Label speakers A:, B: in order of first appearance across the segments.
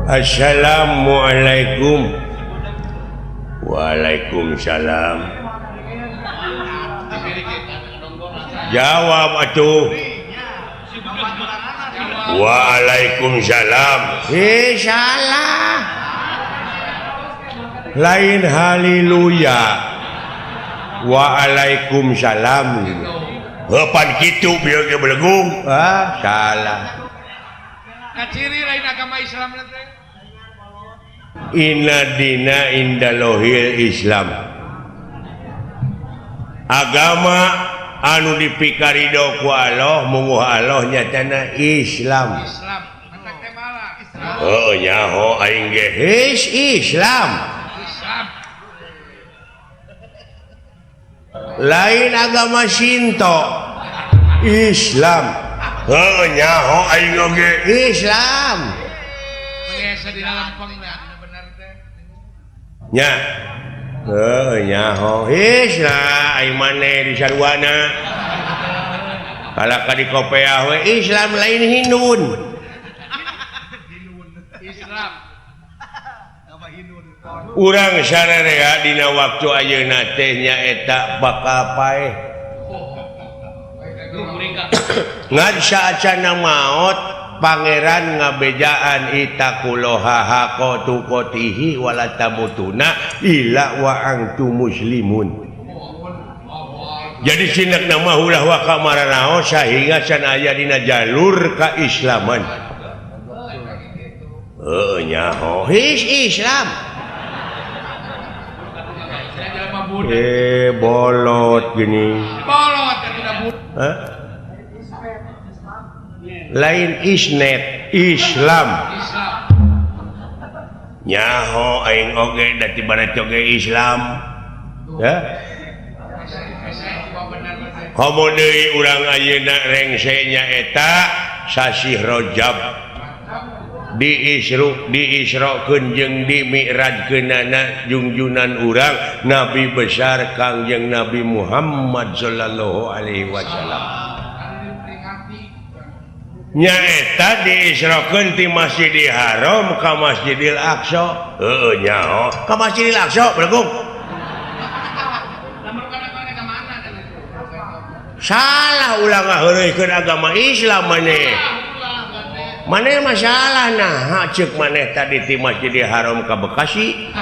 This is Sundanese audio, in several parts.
A: Assalamualaikum. Waalaikumsalam. Jawab atuh. Waalaikumsalam. Salah. Lain haleluya. Waalaikumsalam. Heupan kitu bieu ge belegung. Ah, salah.
B: Kaciri lain agama Islam teh.
A: Inna dina indalohil Islam. Agama anu dipikarido ku Allah munguh Allah nyatana Islam.
B: Islam. Matak teh malah.
A: Heuh nyaho aing ge his Islam.
B: Islam.
A: Lain agama Shinto. Islam. Heuh nyaho aing oge Islam.
B: Mengesa di dalam pengna bener teh.
A: Nya. Heuh nyaho Islam aing maneh di sarwana. Kalaka di kopeah we Islam lain Hindun.
B: Islam.
A: Urang sararea dina waktu ayeuna teh nyaeta bakal paeh. Ngan saacana maot pangeran ngabejaan itaqullaha haqqa tuqatihi wala tamutuna illa wa antum muslimun. Jadi sinak nama ulah wa kamaranaos sahingga can aya dina jalur keislaman. Heuh nyaho his Islam. Bolot gini.
B: Bolot tidak budak.
A: Hah? Lain isnet Islam.
B: Islam.
A: Nyaho aing oge da ti barat oge Islam. Ya. Komo deui urang ayeuna rengse nyaeta sasih Rajab. Di Isra diisrokeun jeung di Mi'rajkeunana jungjunan urang Nabi besar Kangjeng Nabi Muhammad sallallahu alaihi wasallam. Nyaeta diisrokeun ti Masjidil Haram ka Masjidil Aqsa. Heueuh nyaho ka Masjidil Aqsa belegung. Salah ulah ngaheureuykeun agama Islam maneh. Maneh masalah nah ceuk maneh tadi ti Masjidil Haram ka Bekasi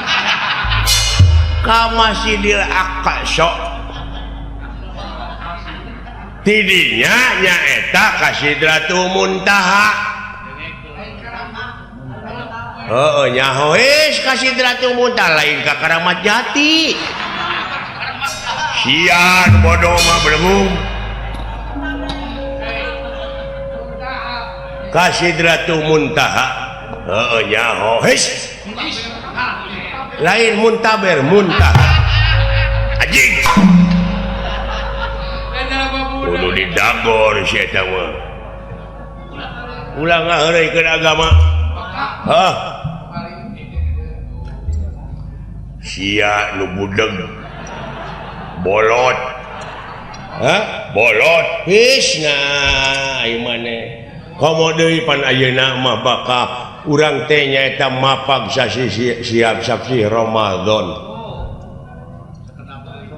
A: ka Masjidil Aqsa. Tidinya nyaeta ka Sidratul Muntaha. Heueuh nyaho geus ka Sidratul Muntaha lain ka Karamat Jati. Sian bodoh mah belegung. Ka Sidratul Muntaha. Heueuh nyaho geus. Lain muntaber muntaha. Anjing. Kudu didagor si eta mah. Ulah ngaheureuykeun agama. Hah? Sia nu budeg. Bolot. Hah? Bolot. His nah ieu maneh. Komo deui pan ayeuna mah bakal urang teh nyaeta mapag sasi siap sasi Ramadan.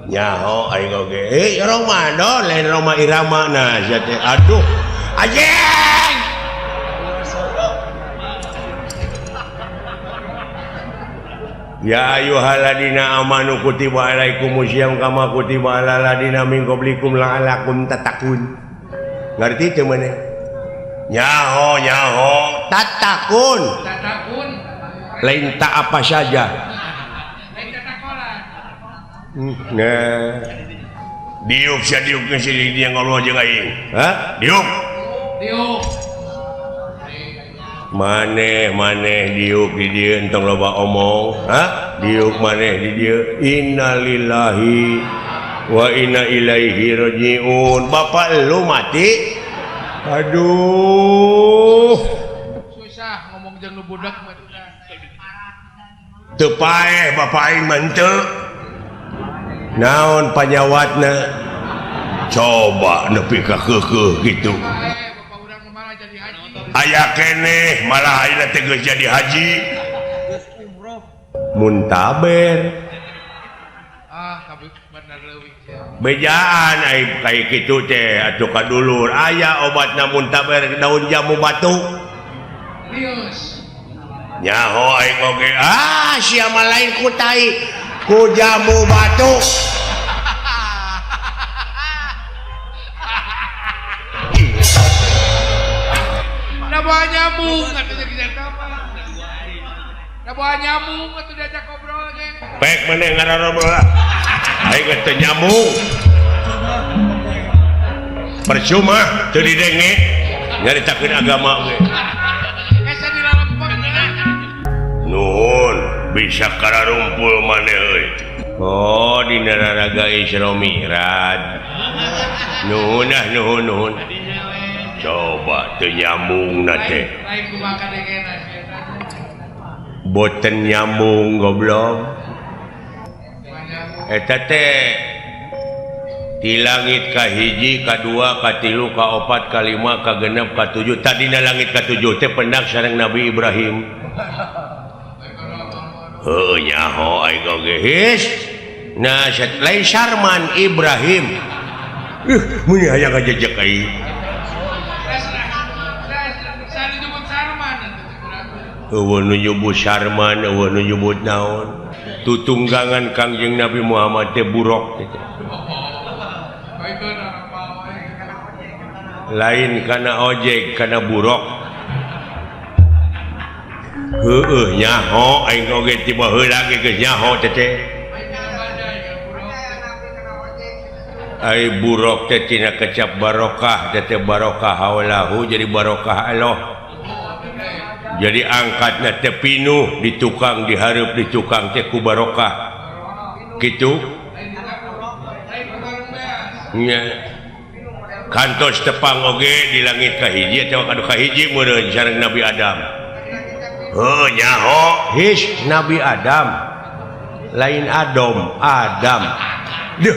A: Nyaho aing oge. Ramadan lain Roma Irama nah sia teh. Aduh. Anjing. Ya ayyuhalladzina amanu kutiba alaikumusiyam kama kutiba alal ladzina min qablikum la'allakum tattaqun. Ngerti teu maneh? Nyaho nyaho tatakun.
B: Tatakun.
A: Lain tak apa saja.
B: Lain tatakola.
A: Nah. Diuk sia diuk geus dia ngobrol jeung aing. Hah? Diuk.
B: Diuk.
A: Maneh maneh diuk di dieu entong loba omong. Hah? Diuk maneh di dieu. Innalillahi wa inna ilaihi rajiun. Bapak lu mati. Aduh.
B: Susah ngomong jeung nu budak mah.
A: Teu paeh bapak aing mah henteu. Naon panyawatna? Coba nepi ka keukeuh kitu.
B: Bapak urang mah jadi haji.
A: Aya keneh malah ayeuna teh geus jadi haji. Muntaber.
B: Ah, tapi bener leuwih sia.
A: Bejaan ai kaya kitu teh atuh ka dulur aya obatna muntaber daun jamu batu.
B: Rius.
A: Nyaho aing oge ah sia mah lain ku tai ku jamu batu.
B: Da bawa nyamuk atuh jeung eta mah. Da bawa nyamuk atuh diajak ngobrol ge.
A: Pek maneh ngarobrol lah. Aing teh nyamuk. Percuma teu didenge nyaritakeun agama ge.
B: Asa dilalempeng.
A: Nuhun bisa kararumpul maneh euy. Oh dina raraga Isra Mi'raj. Nuhun ah nuhun nuhun. Coba teu nyambung na teh.
B: Lain kumaha kadengena sia.
A: Boten nyambung goblok. Eta teh di langit kahiji, kadua, katilu, kaopat, kalima, kagenep, katujuh. Tadina langit katujuh teh pendak sareng Nabi Ibrahim. Heuh nyaho aing oge his. Nah, lain Sarman Ibrahim. Mun hayang ngajejek aing. Eueuh nu nyebut Sarman, eueuh nu nyebut naon. Tutunggangan Kangjeng Nabi Muhammad teh buruk teh. Lain kana ojek, kana buruk. Heueuh nyaho aing oge tiba heula ge geus nyaho teh teh. Ai buruk teh tina kecap barokah, teh teh barokah haulahu jadi barokah Allah. Jadi angkatna teh pinuh di tukang dihareup di tukang teh ku barokah. Kitu. Nya. Kantos tepang oge di langit kahiji atawa kadu kahiji meureun sareng Nabi Adam. Heuh nyaho his Nabi Adam. Lain Adam, Adam. Duh.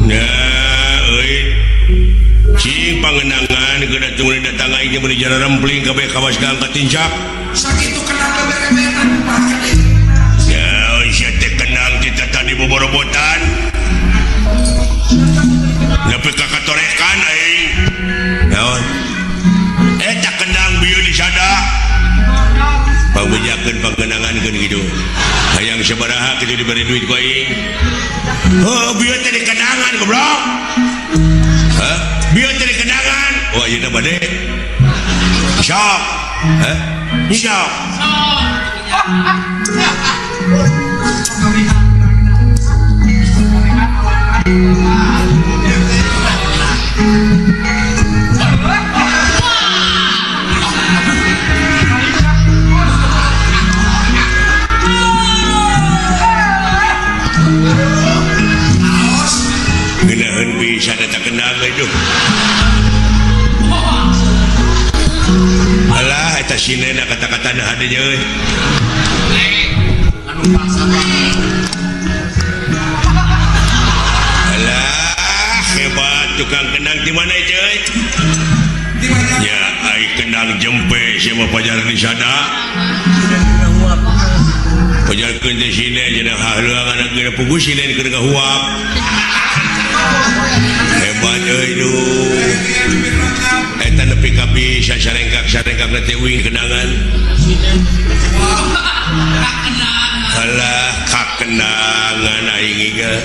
A: Nah, euy. Cing pangenangan geuna tunggu datang aing meuni jara rempling kabeh kawas ka angkat tincak.
C: Sakitu kenang beberebetan kumaha deui.
A: Ya, sia teh kenang kita tadi boborobotan. Nepi ka katorekan aing. Naon? Eta kendang bieu disada. Pangbejakeun pangenangan keun kitu. Hayang sabaraha kitu diberi duit ku aing. Heuh, bieu teh dikenangan goblok. Hah? Bieu teh dikenangan. Oh, ayeuna bade. Sok. Hah? Sok. Geunaheun bisa eta kendang itu. Alah eta sinena kata-katana hade euy. Alah hebat tukang kendang di mana itu euy? Ya ai kendang jempe sia mah pajar di sada. Pajarkeun teh sine cenah hahleuangan geuna puguh sine keur ngahuap. Hebat euy duh. Eta nepi ka bisa sarengkak-sarengkak teh uing kenangan. Alah kakenangan aing ieu.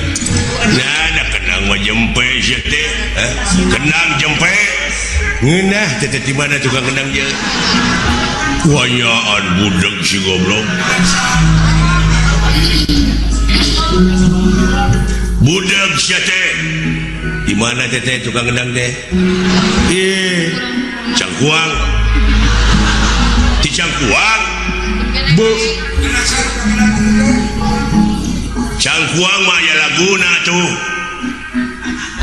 A: Nah, da kenang mah jempe sia teh. Kenang jempe. Ngeunah teh teh di mana tukang kendang ieu? Wayaan budeg si goblok. Budeg sia teh. Di mana teh teh tukang kendang teh? Ih, Cangkuang. Di Cangkuang. Bu. Cangkuang mah aya laguna tuh.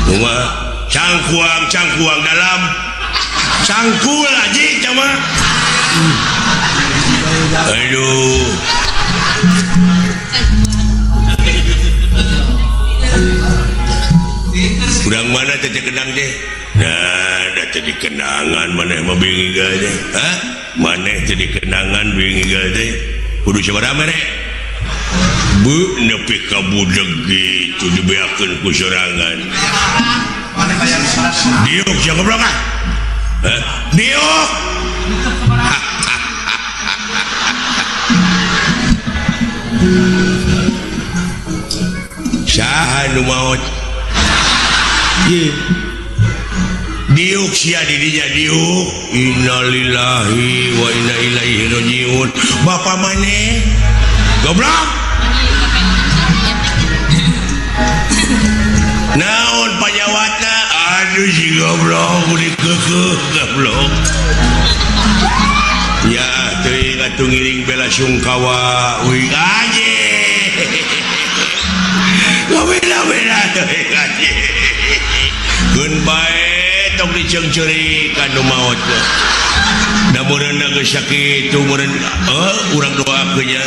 A: Kumaha? Cangkuang, cangkuang dalam. Cangkul aji teh mah. Aduh. Urang mana teh kenang teh? Nah, da teh kenangan maneh mah bingung teh. Hah? Maneh teh kenangan bingung teh. Kudu sabaraha maneh? Bu nepi ka budeg gitu dibeakeun ku sorangan. Diuk sia goblok ah. Hah? Diuk. Saha nu maot? Ye. Diuk sia di dinya diuk. Innalillahi wa inna ilaihi rajiun. Bapa maneh? Goblok. Naon panyawatna? Aduh si goblok dikeukeuh goblok. Ya teuing atuh ngiring bela sungkawa uing anjing. Bela-bela teuing anjing. Keun bae tong diceungceurikan nu maot mah. Da meureunna geus sakitu meureun urang doakeun nya.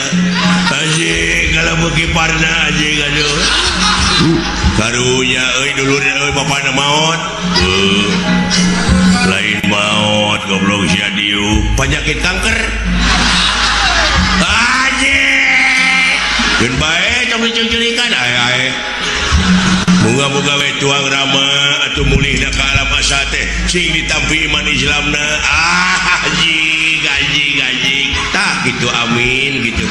A: Anjing kalau beuki parna anjing aduh. Karunya euy dulur euy bapana maot. Lain maot goblok sia diuk penyakit kanker. Anjing. Keun bae tong diceungceurikan ae ae. Moga-moga we tuang rama atuh mulihna ka alam asa teh sing ditampi iman Islamna. Ah anjing anjing anjing. Tah kitu amin gitu.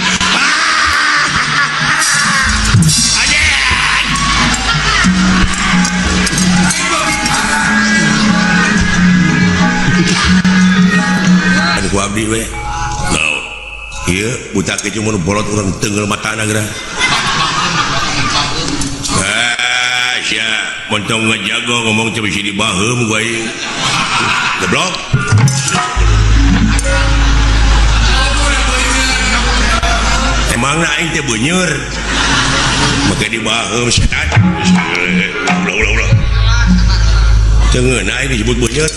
A: Ku abdi we. Naon? Ieu butak kieu mun bolot urang teunggeul matana geura. Ah, sia montong ngajago ngomong teh bisi dibaheum ku aing. Goblok. Emangna aing teh beuneur. Make dibaheum setan. Ulah ulah ulah. Teungeun aing disebut beuneur.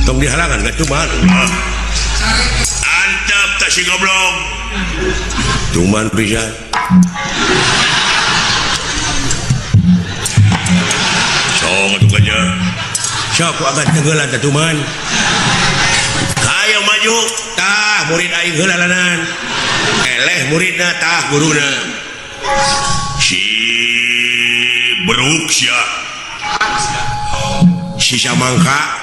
A: Tong dihalangan gak cuman. Antep tak si goblok. Cuman pisan. Sok atuh nya. Sok agan tenggelan teh cuman. Hayo maju tah murid aing heula lanan. Eleh muridna tah guruna. Si beruk sia. Si samangka.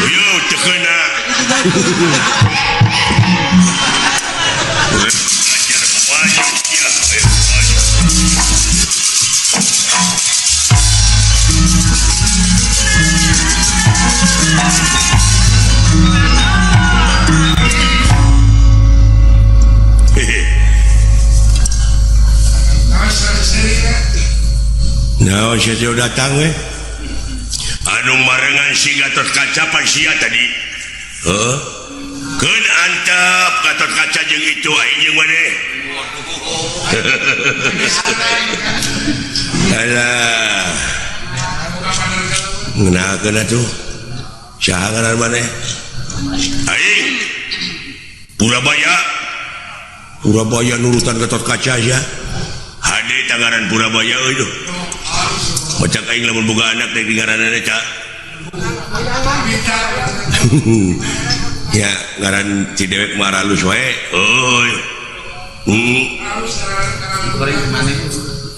A: Yo tekena. Nah, saya datang we. Anu marengan si Gatot Kaca pan sia tadi. Heuh. Keun antep Gatot Kaca jeung itu aing jeung maneh. Alah. Ngeunahkeun atuh. Saha ngaran maneh? Aing. Purabaya. Purabaya nurutan Gatot Kaca sia. Hade tangaran Purabaya euy duh. Macak aing lamun boga anak teh ngaranna ca. Ya ngaran si dewek mah alus wae. Euy.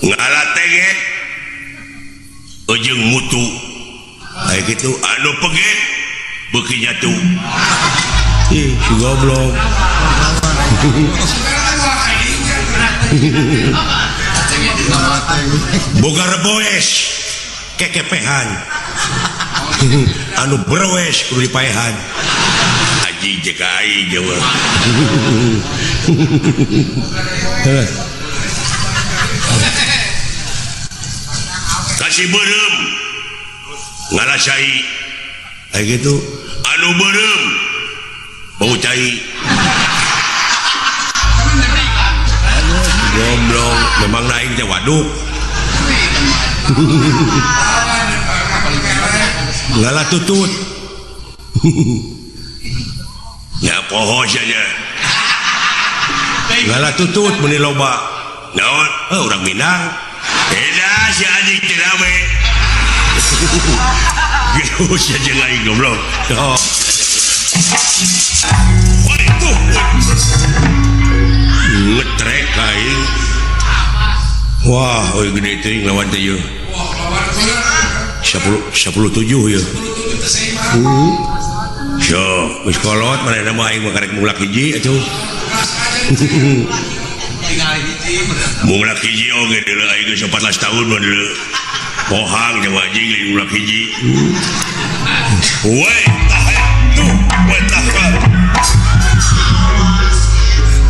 A: Ngalateget ujung mutu. Aya kitu anu peget beuki nyatu. Ih, si goblok. Boga reboes kekepehan. Anu berwes kudu dipaehan. Haji jeung aing jeung. Kasih beureum ngalasai. Aya kitu anu beureum bau cai. Memang aing teh waduk. Ngalah tutut. Nya poho sia nya. Ngalah tutut meuni loba. Naon? Heuh urang Minang. Beda si anjing teh rame. Geus sia jeung aing goblok. Oh. Woi tuh. Ngetrek aing. Wah, euy gede teuing lawan teh ieu. 10 17 ieu. Sok, geus kolot manehna mah aing mah karek mulak hiji atuh. Mulak hiji oge deuleu aing geus 14 tahun mah deuleu. Pohang jeung anjing lain mulak hiji. Woi, tah tuh, woi tah.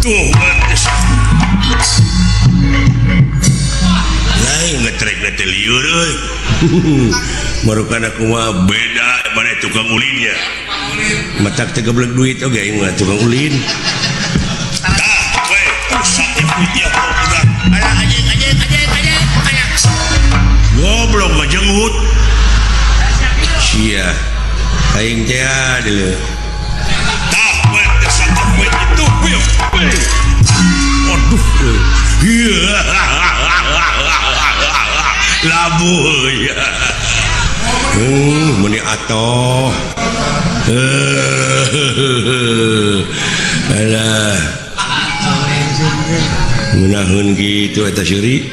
A: Tuh, lain ngetrek teh lieur euy. Marukan aku mah beda mana tukang ulinnya. Matak teh geblek duit oge aing mah tukang ulin. Tah, we, sakit ya budak. Alah anjing anjing anjing anjing. Goblok ngajenggut. Sia. Aing teh deuleu. Tah, we, sakit we itu. Aduh. Labu ya. Meni atoh. Alah. Ngeunaheun kitu eta seuri.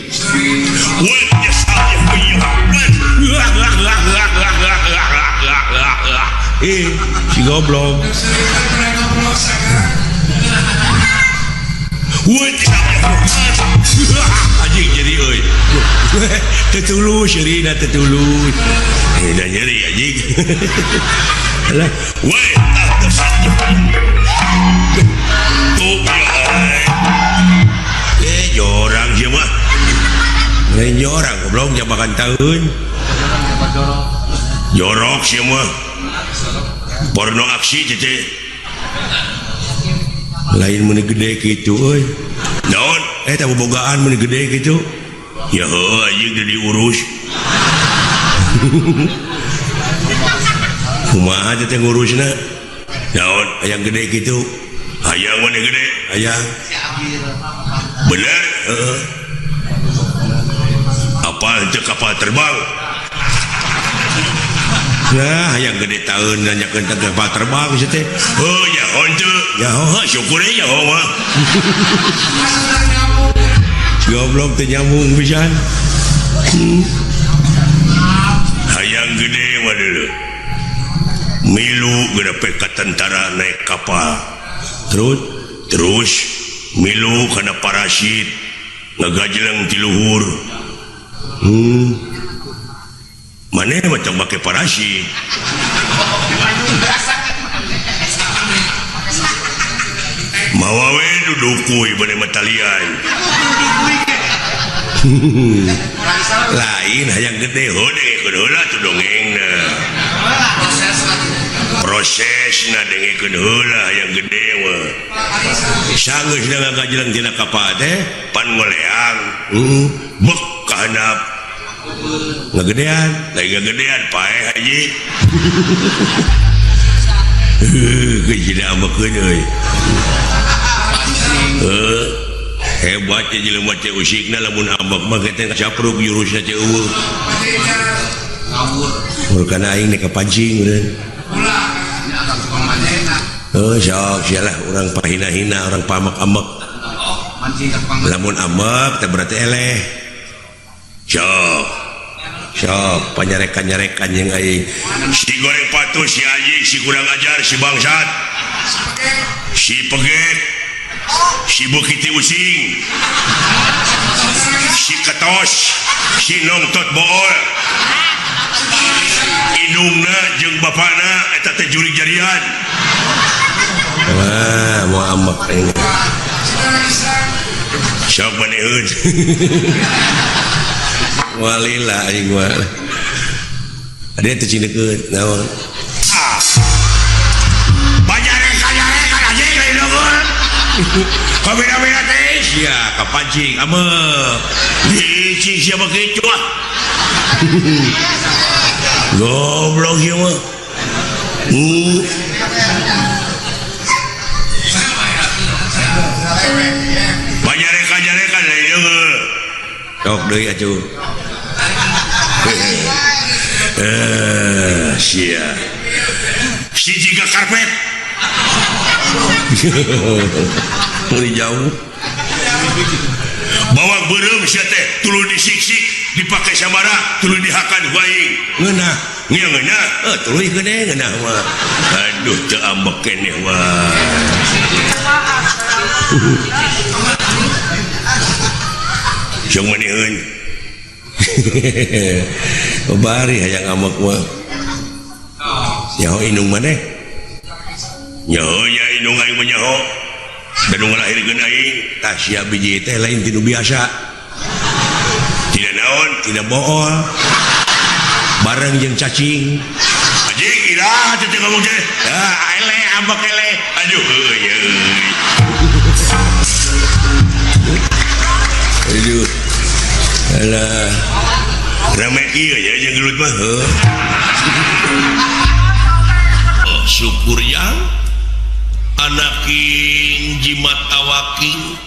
A: Si goblok. Anjing nyeri euy. Teu tulus nyerina teu tulus. Da nyeri anjing. Alah, we tuh jorang ieu mah. Lain jorang goblok jabakan taeun. Jorok ieu mah. Porno aksi teh. Lain meuni gede kitu euy. Naon? Eta bobogaan meuni gede kitu. Ya heuh anjing teu diurus. Kumaha teh ngurusna? Naon hayang gede kitu? Hayang meuni gede, hayang. Bener? Heeh. Apal teu kapal terbang? Nah, hayang gede taeun nanyakeun teh kapal terbang sia teh. Heuh nyaho teu? Nyaho, syukur we nyaho mah. Goblok teh nyambung pisan. Hayang gede mah deuleu. Milu gede ka tentara naik kapal. Terus milu kana parasit ngagajleng ti luhur. Maneh mah tong make parasit. Mawa we dudukuy bade mah talian. Lain hayang gede heuh dengekeun heula tuh dongengna. Prosesna dengekeun heula hayang gede mah. Sanggeus ngagajleng tina kapal teh pan ngoleang. Bek ka handap. Ngagedean, lain ngagedean paeh haji. Heuh, geus jadi amekeun euy. Heuh, hebat teh jelema teh usikna lamun ambek mah teh capruk jurusna teh eueuh.
C: Ngawur.
A: Murkana aing nek kapancing eureun.
C: Ulah, nya akang tukang mancing.
A: Heuh, sok sialah urang pahina-hina, urang pamak-amek.
C: Mancing ka tukang.
A: Lamun ambek teh berarti eleh. Sok. Sok panyarekan-nyarekan jeung aing. Si goreng patuh, si anjing, si kurang ajar, si bangsat. Si peget. Si bukiti using. Si ketos, si nongtot bool. Indungna jeung bapana eta teh jurig jarian. Wah, mau ambek aing. Sok maneun. Walila aing mah. Ada teh cinekeun naon? Ah. Bajarekan-jarekan anjing lain unggul. Kabina-bina teh. Sia kapancing ame. Licik sia mah kitu ah. Goblok ieu mah. Pajareka-jareka deui deungeul. Sok deui atuh. Sia. Si jiga karpet. Meuli jauh. Bawang beureum sia teh tuluy disiksik dipake sabara tuluy dihakan ku aing. Ngeunah, ngeunah, tuluy gede ngeunah mah. Aduh teu ambek keneh mah. Jeung maneun. Bari hayang ambek mah. Nyaho indung maneh? Nyaho nya indung aing mah nyaho. Da nu ngalahirkeun aing tah sia biji teh lain ti nu biasa. Tidak naon, tidak bool. Bareng jeung cacing. Anjing iraha teh ngomong teh. Ah eleh ambek eleh. Aduh euy euy. Aduh. Alah. Rame ieu ya jeung gelut mah heuh. Oh, syukur yang anaking jimat awaking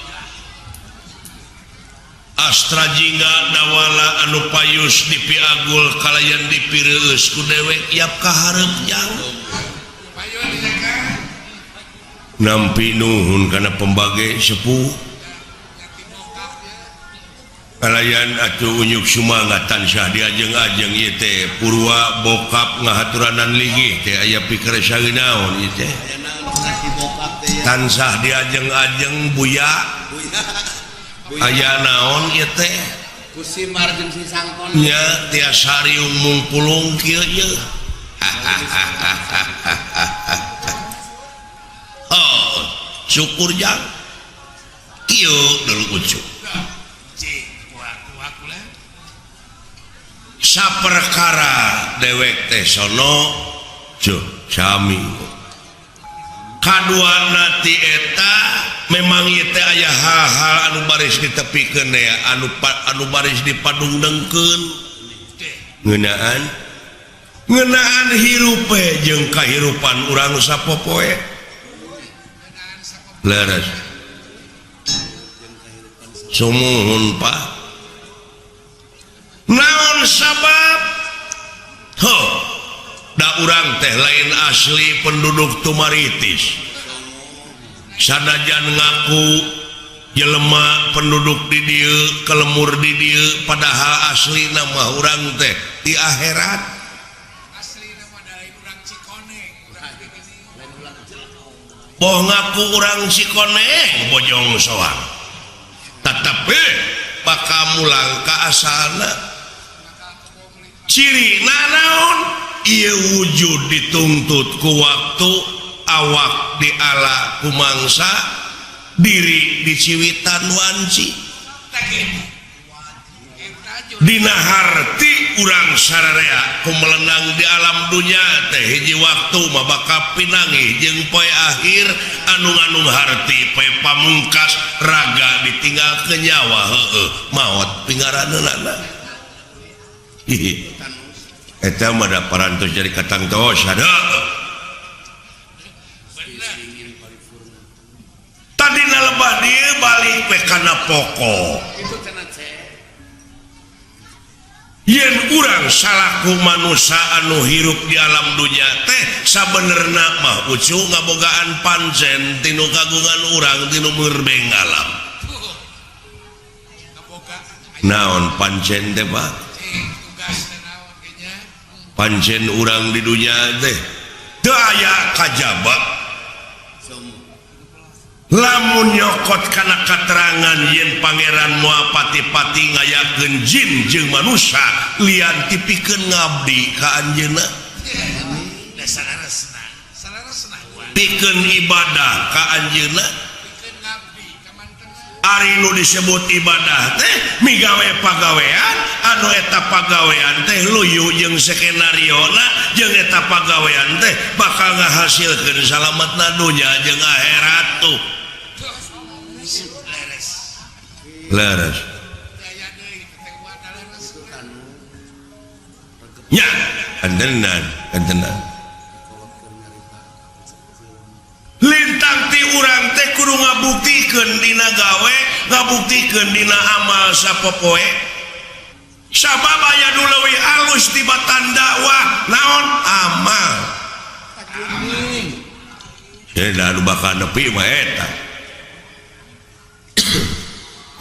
A: Astra jingga dawala anu payus dipiagul kalayan dipireueus ku dewek yap kaharep jang nampi nuhun kana pembage sepuh kalayan atuh unyuk sumangat tansah diajeng-ajeng ieu teh purwa bokap ngahaturanan linggih teh aya pikersa naon ieu teh tansah diajeng-ajeng buya aya naon ieu teh
C: kusimar jeung si sangkon
A: nya tiasa riung mungpulung kieu ieu. Oh, syukur jang kieu deuleu ucu. Saperkara dewek teh sono cuh sami kaduana ti eta memang ieu teh aya hal-hal anu baris ditepikeun ya anu baris dipadungdengkeun ngeunaan ngeunaan hirup jeung kahirupan urang sapopoe leres sumuhun Pak. Naon sabab heuh da urang teh lain asli penduduk Tumaritis sanajan ngaku jelema penduduk di dieu kelemur di dieu padahal asli nama urang teh di akhirat
B: asli nama lain urang Cikoneng
A: boh ngaku urang Cikoneng Bojong Soang tetapi bakal mulang ka asalna ciri naon ieu wujud dituntut ku waktu awak diala ku mangsa diri diciwitan wanci dina harti urang sararea ku melenang di alam dunya teh hiji waktu mah bakal pinangih jeung poe akhir anu nganung harti poe pamungkas raga ditinggal ke nyawa heueuh maot pingaraneunana. Eta mah da parantos jadi katangtos ada. Tadina lebah dieu balik we kana pokok. Yen urang salaku manusia anu hirup di alam dunya teh sabenerna mah ucu ngabogaan pancen tinu kagungan urang tinu merbeng alam. Naon pancen teh Pak? Pancen urang di dunya teh teu aya kajaba. Lamun nyokot kana katerangan yen pangeran moal pati-pati ngayakeun jin jeung manusia lian tipikeun ngabdi ka anjeunna. Pikeun ibadah ka anjeunna. Ari nu disebut ibadah teh migawe pagawean anu eta pagawean teh luyu jeung skenariona jeung eta pagawean teh bakal ngahasilkeun salametna dunya jeung akhirat tuh. Leres. Nya, kantenan, kantenan. Lintang ti urang teh kudu ngabuktikeun dina gawe, ngabuktikeun dina amal sapopoe. Sabab aya nu leuwih alus tibatan dakwah naon amal. Anu bakal nepi mah eta.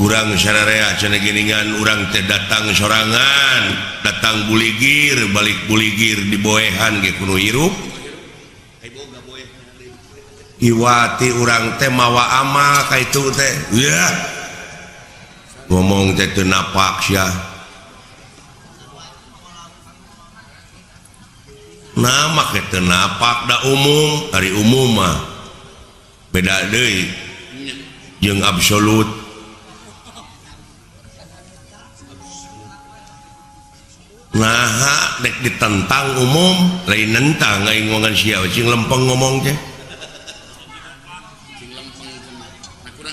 A: Urang sararea cenah geuningan urang teh datang sorangan, datang buligir, balik buligir diboehan ge kudu hirup. Iwati urang teh mawa amal ka itu teh. Yeuh. Ngomong teh teu napak sia. Nah make teu napak da umum, ari umum mah beda deui jeung absolut. Nah dek ditentang umum lain nentang aing ngomongan sia cing lempeng ngomong teh.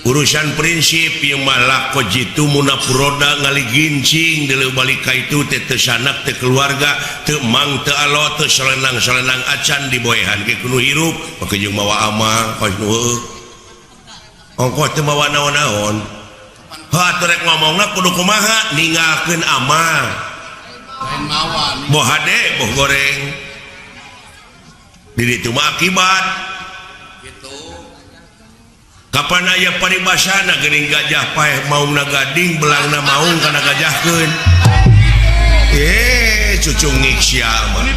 A: Urusan prinsip ieu mah lako jitu munafuroda ngaligincing deuleu balik ka itu teh teu sanak teu keluarga teu mang teu alo teu solenang-solenang acan diboehan ge kudu hirup make jeung mawa amal kos nu heueuh. Ongkoh teu mawa naon-naon. Heuh atuh rek ngomongna kudu kumaha ninggalkeun amal. Boh hade boh goreng. Di ditu mah akibat. Kapan aya paribasana geuning gajah paeh maungna gading belangna maung kana gajahkeun. Cucungik sia mah.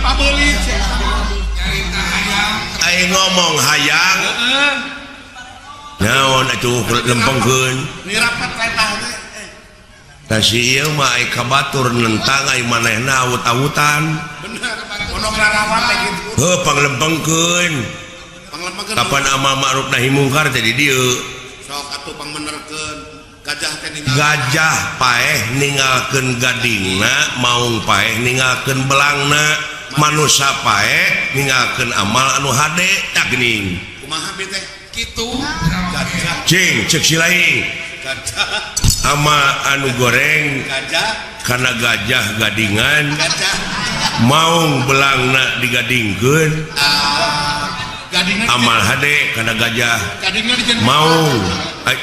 A: Aing ngomong hayang. Naon atuh lempengkeun. Tah si ieu mah ai ka batur nentang ai manehna awut-awutan.
C: Bener, pondok rarawat teh kitu.
A: Heuh panglempengkeun. Kapan amal ma'ruf nahi mungkar teh di dieu.
C: Sok atuh pangbenerkeun. Gajah teh ninggal.
A: Gajah paeh ninggalkeun gadingna, maung paeh ninggalkeun belangna, manusa paeh ninggalkeun amal anu hade tah geuning.
C: Kumaha bi teh?
B: Kitu.
C: Gajah.
A: Cing ceuk si lain.
C: Gajah.
A: Ama anu goreng
C: gajah
A: kana gajah gadingan
C: gajah
A: maung belangna digadingkeun
B: gadingna
A: amal hade kana gajah
B: gadingna dijen
A: maung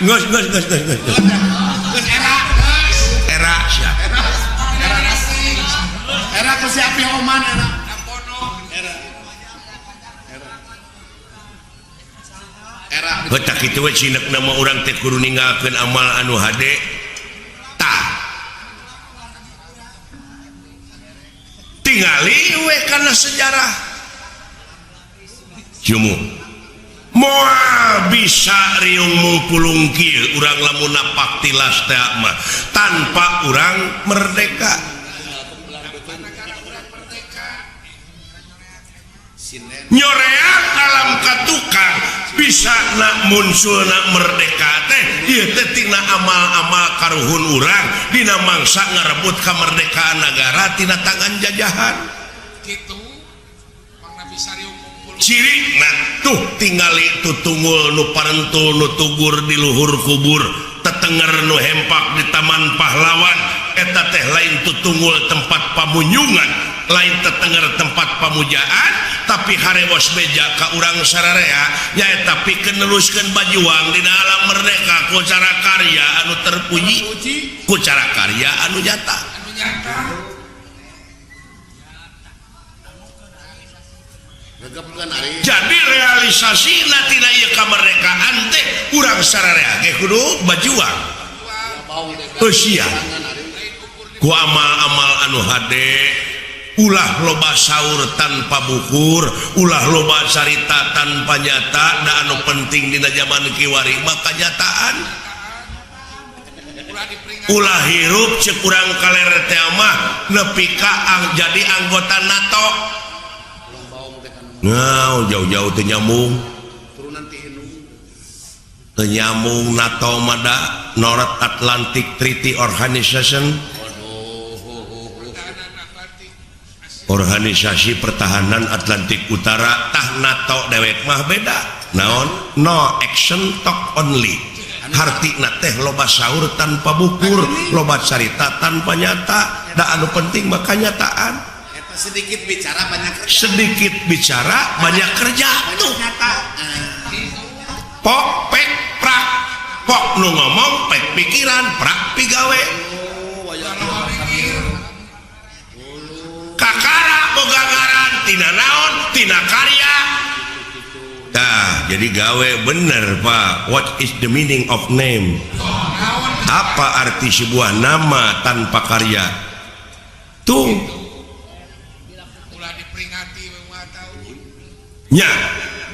A: geus geus geus geus
C: geus era
A: era sia
C: era era ku si api oman era era era
A: Heuh kitu we cinekna mah urang teh kudu ninggalkeun amal anu hade tah tingali we kana sejarah jumu moal bisa riung mungpulung kieu urang lamun napak tilas teh mah tanpa urang merdeka. Nyoreang alam katukang bisa nak muncul nak merdeka teh ieu teh tina amal-amal karuhun urang dina mangsa ngarebut kamerdekaan nagara tina tangan jajahan.
B: Kitu pangna bisa riung mungpulung.
A: Ciri nah tuh tingali tutungul nu parentul nu tugur di luhur kubur tetenger nu hempak di taman pahlawan eta teh lain tutungul tempat pamunyungan lain tetenger tempat pamujaan tapi harewos beja ka urang sararea nyaeta pikeun neruskeun bajuang dina alam merdeka ku cara karya anu terpuji ku cara karya anu nyata. Jadi realisasina tina ieu kamerdekaan teh urang sararea ge kudu bajuang eusia ku amal-amal anu hade ulah loba saur tanpa bukur ulah loba carita tanpa nyata da anu penting dina zaman kiwari mah kanyataan ulah hirup ceuk urang kaler teh mah nepi ka jadi anggota NATO. Nah, jauh-jauh teu nyambung. Teu nyambung NATO mah da North Atlantic Treaty Organization. Organisasi Pertahanan Atlantik Utara tah NATO dewek mah beda. Naon? No action talk only. Hartina teh loba sahur tanpa bukur, loba carita tanpa nyata. Da anu penting mah kanyataan.
C: Eta sedikit bicara banyak kerja.
A: Sedikit bicara banyak kerja tuh.
C: Nyata.
A: Pok pek prak. Pok nu ngomong pek pikiran, prak pigawe. Kakara boga ngaran tina naon, tina karya. Tah, jadi gawe bener Pak. What is the meaning of name? Apa arti sebuah nama tanpa karya? Tuh.
B: Ulah diperingati unggal tahun.
A: Nya.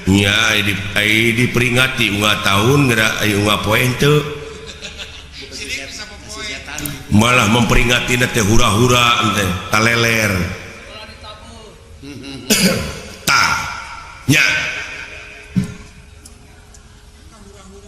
A: Nya diperingati unggal tahun geura aya unggal poe henteu. Malah memperingati teh hura-hura teh taleler. Tah. Nya.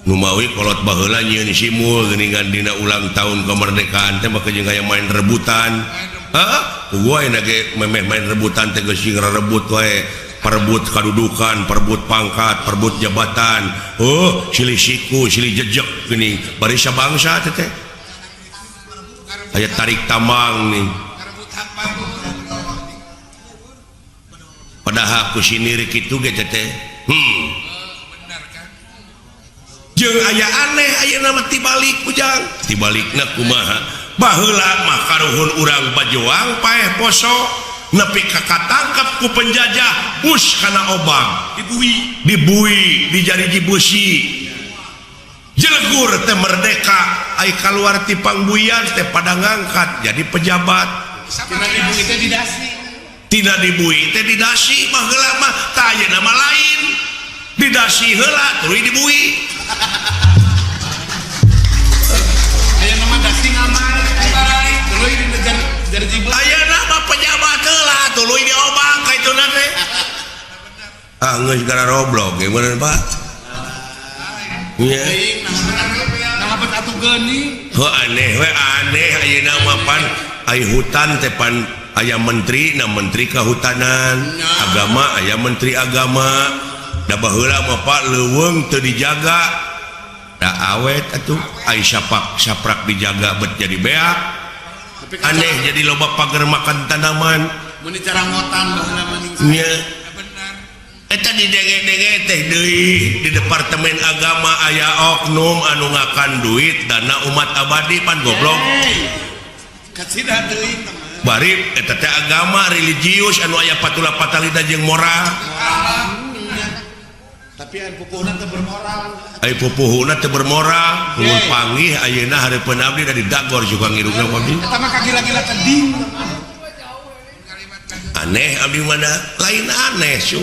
A: Numawi kolot baheula nyieun simul geuningan dina ulang tahun kemerdekaan teh maka jeung aya main rebutan. Heeh, gua ayeuna ge memeh main rebutan teh geus sing rebut wae, perebut kadudukan, perebut pangkat, perebut jabatan. Oh, silih siku, silih jejek geuning bari sabangsa teh teh. Aya tarik tambang nih. Padahal ku sinir kitu ge teh teh. Jeung aya aneh ayeuna mah tibalik ujang. Tibalikna kumaha? Baheula mah karuhun urang bajuang paeh poso nepi ka katangkep ku penjajah bus kana obang
C: dibui,
A: dibui dijariji beusi. Jelegur teh merdeka ai kaluar ti pangbuian teh pada ngangkat jadi pejabat.
C: Tina dibui teh didasi.
A: Tina dibui teh didasi baheula mah tah ayeuna mah lain. Didasi heula tuluy dibui.
C: Aya nama dasi ngamar tuluy dinejar jarji beusi.
A: Aya nama pejabat heula tuluy diobang ka ituna teh. Ah geus gara roblok gimana Pak? Nya.
C: Nah bet atuh geuning.
A: Heuh aneh we aneh ayeuna mah pan ai hutan teh pan aya menteri na menteri kehutanan, agama aya menteri agama. Da baheula mah Pak leuweung teu dijaga. Da awet atuh ai sapak saprak dijaga bet jadi beak. Aneh jadi loba pagar makan tanaman.
C: Mun dicarangotan baheula mah ning.
A: Nya. Eta didenge-denge teh deui di departemen agama aya oknum anu ngakan duit dana umat abadi pan goblok.
C: Kacida teuing teman.
A: Bari eta teh agama religius anu aya patula patalita jeung moral.
C: Tapi aya pupuhna teu bermoral.
A: Ai pupuhuna teu bermoral, mun panggih ayeuna hareupeun abdi da didagor juga ngirungna abdi.
C: Eta mah kagila-gila teding.
A: Aneh abdi mana? Lain aneh su.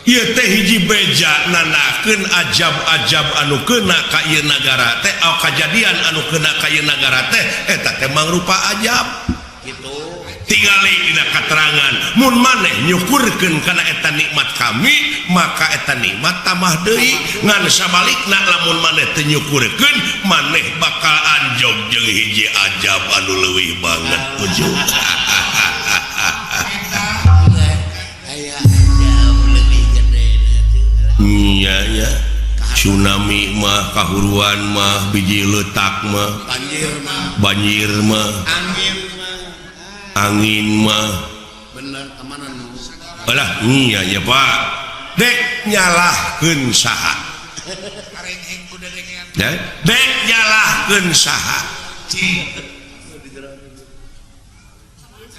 A: Ieu teh hiji beja nanakeun ajab-ajab anu keuna ka ieu nagara teh, kajadian anu keuna ka ieu nagara teh eta teh mangrupa ajab.
C: Gitu.
A: Tingali dina katerangan mun maneh nyukurkeun kana eta nikmat kami maka eta nikmat tambah deui, ngan sabalikna lamun maneh teu nyukurkeun maneh bakal anjog jeung hiji ajab anu leuwih banget ujung. Nya nya tsunami mah kahuruan mah biji letak mah banjir mah angin mah
C: bener kemana nu
A: alah nya nya Pak dek nyalahkeun saha dek nyalahkeun saha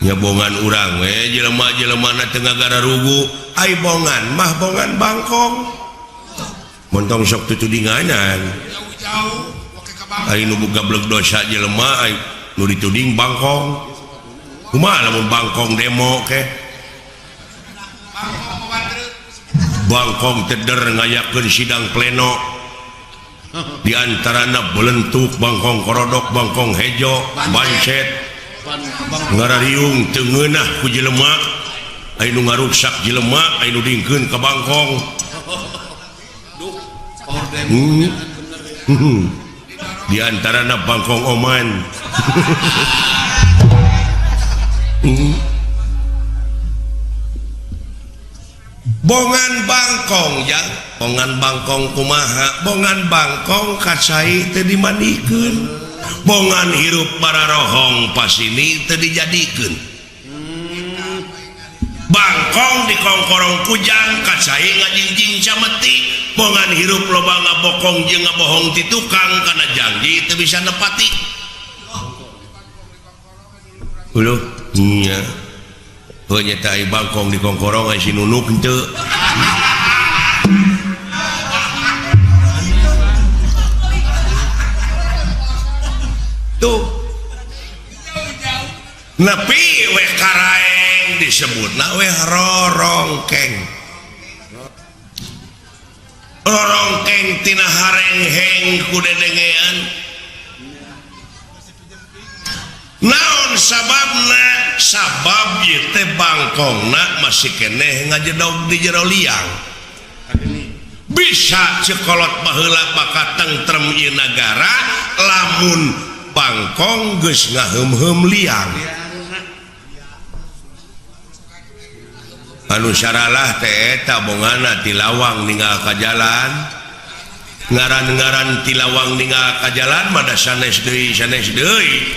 A: nyabongan urang we jelema-jelemana teu ngagararugu ai bongan mah bongan bangkong montong sok tutudinganan ai nu gablek dosa jelema ai nu dituding bangkong. Kumaha lamun bangkong demo ke bangkong teder ngayakeun sidang pleno di antarana belentuk bangkong korodok bangkong hejo bancet ngarariung teu ngeunah ku jelema ai nu ngaruksak jelema ai nu dingkeun ka bangkong. Di antarana bangkong oman. Bongan bangkong ya, bongan bangkong kumaha, bongan bangkong kacai teu dimandikeun, bongan hirup bararohong pasini teu dijadikeun. Bangkong dikongkorong kujang kacai ngajingjing cameti, bongan hirup loba ngabokong jeung ngabohong ti tukang kana janji teu bisa nepati. Uluh nya. Heuh nya teh bangkong dikongkorong ai si nunuk henteu. Tuh. Nepi we karaeng disebutna we rorongkeng. Rorongkeng tina harengheng ku dedengean. Naon sababna? Sabab ieu teh bangkongna masih keneh ngajedog di jero liang. Bisa cekolot baheula bakal tentrem ieu nagara lamun bangkong geus ngaheum-heum liang. Anu saralah teh eta bongana ti lawang ninggal ka jalan. Ngaran-ngaran ti lawang ninggal ka jalan mah da sanes deui sanes deui.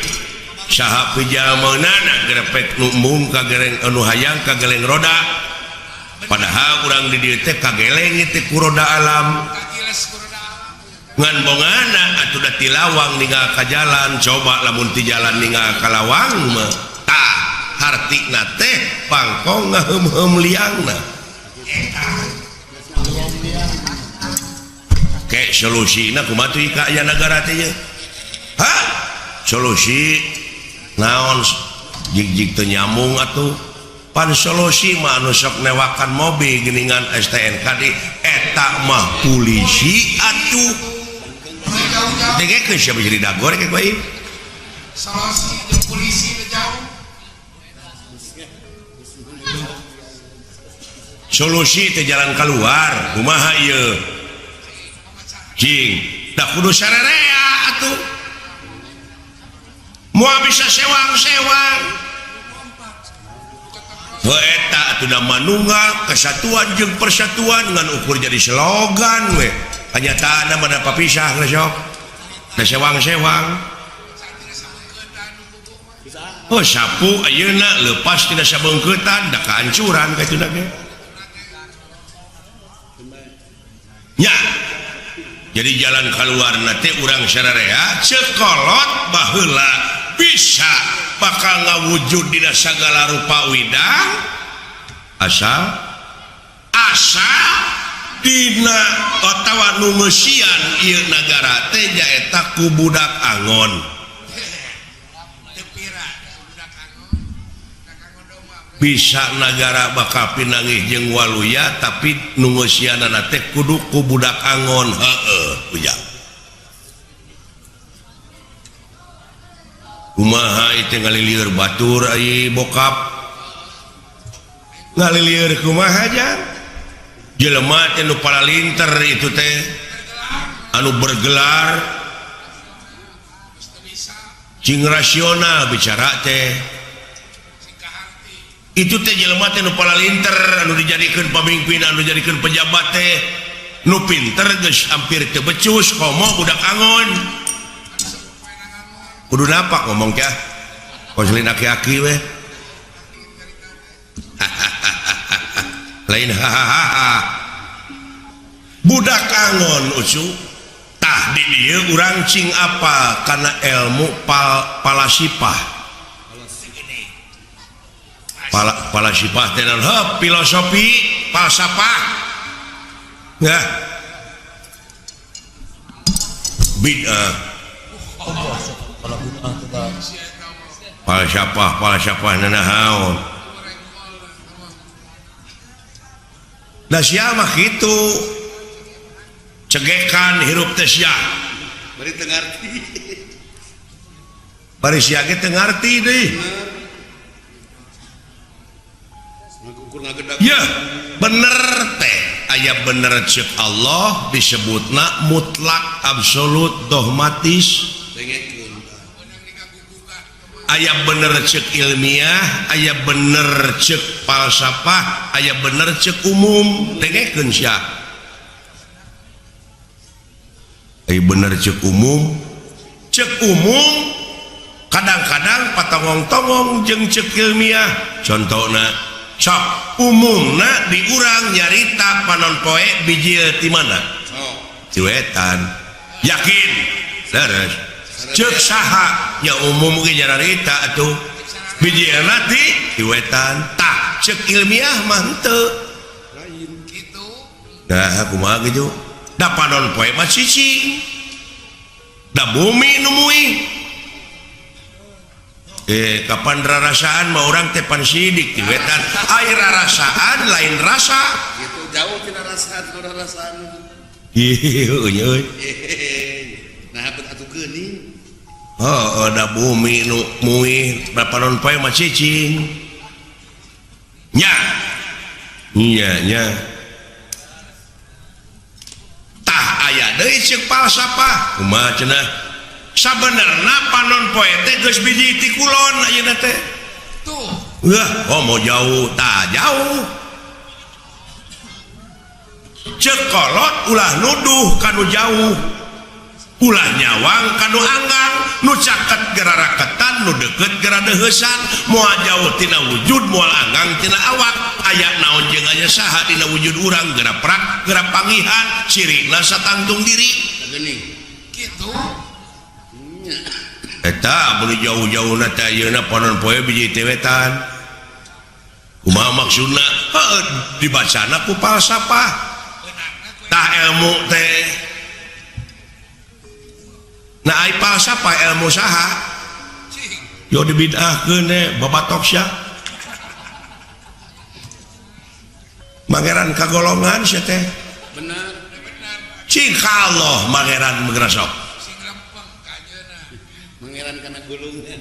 A: Saha pijameunana grepek nu embung ka gereng anu hayang ka geleng roda. Padahal urang di dieu teh kageleng teh ku roda alam. Ngan bongana atuh da ti lawang ninggal ka jalan, coba lamun ti jalan ninggal ka lawang mah tah hartina teh bangkong ngaheum-heum liangna. Ke solusina kumaha tuh ka aya nagara teh ye? Hah? Solusi naon jig-jig teu nyambung atuh. Pan solusi mah anu sok newakan mobil geuningan STNK di eta mah polisi atuh. Dengekeun sia bisa didagor ke bae.
B: Solusi jeung polisi teu jauh.
A: Solusi teh jalan keluar kumaha ieu? Cing, da kudu sarerea atuh. Moal bisa sewang-sewang. Heuh eta atuh da manunggal kesatuan jeung persatuan ngan ukur jadi slogan we. Kanyataanna mah da papisah geus sok. Da sewang-sewang. Oh sapu ayeuna leupas tina sabeungkeutan da kahancuran kaituna ge. Nya. Jadi jalan keluarna teh urang sararea cekolot baheula bisa bakal ngawujud dina sagala rupa widang asal asa dina atawa nu ngeusian ieu nagara teh nyaeta ku budak angon. Bisa nagara bakal pinanggih jeung waluya tapi nu ngeusianana teh kudu ku budak angon. Heueuh ujang. Kumaha itu ngalilieur batur ai bokap ngalilieur kumaha jang jelema teh nu paralinter itu teh anu bergelar cing rasional bicara teh itu teh jelema teh nu paralinter anu dijadikeun pamimpin anu dijadikeun pejabat teh nu pinter geus hampir teu becus komo budak angon. Kudu napak ngomong kah? Konselin aki-aki weh. Lain hahaha. Budak angon ucu. Tah di dieu urang cing apa kana ilmu palasipah. Palasipah teh naon? Heuh, filosofi, falsafah. Nah. Bid'ah. Falsafah falsafah nanahaon. Da sia mah kitu. Cegekan hirup teh sia.
C: Bari teu ngarti.
A: Bari sia ge teu ngarti deui. Ya, bener teh. Aya bener ceuk Allah disebutna mutlak absolut dogmatis. Aya bener cek ilmiah, aya bener cek falsafah, aya bener cek umum. Dengekeun sia. Aya bener cek umum. Cek umum kadang-kadang patongong-tongong jeung cek ilmiah. Contohna sok umumna di urang nyarita panon poe bijil ti mana? Ti wetan. Yakin? Leres. Cek saha nya umum ge nyarita atuh bijilna ti wetan. Tah cek ilmiah mah henteu.
B: Lain kitu.
A: Nah kumaha kitu? Da panon poe mah cicing. Da bumi nu muih. Kapan rarasaan mah urang teh pan sidik ti wetan. Ai rarasaan lain rasa.
C: Gitu jauh tina rasa rarasaan.
A: Ieu euy.
C: Nah bet atuh geuning.
A: Heeh, da bumi nu muih da panon poe mah cicing. Nya. Nya nya. Tah aya deui ceuk falsafah. Kumaha cenah? Sabenerna panon poe teh geus biji ti kulon ayeuna teh.
B: Tuh.
A: Wah, oh mau jauh, tah jauh. Ceuk kolot ulah nuduh kanu jauh. Ulah nyawang kanu anggang, nu caket gera raketan, nu deukeut gera deuheusan, moal jauh tina wujud, moal anggang tina awak. Aya naon jeung aya saha dina wujud urang gera prak, gera pangihan, cirina satangtung diri.
C: Geuning.
B: Kitu.
A: Eta beli jauh-jauh na teh ayeuna panon poe biji teh wetan. Kumaha maksudna? Heuh, dibacana ku falsafah. Tah ilmu teh. Nah ai falsafah ilmu saha? Yo dibid'ahkeun teh babatok sia. Mangeran kagolongan sia teh.
C: Bener.
A: Cing Allah mangeran meugrasok.
C: Mangeran kana gulungan.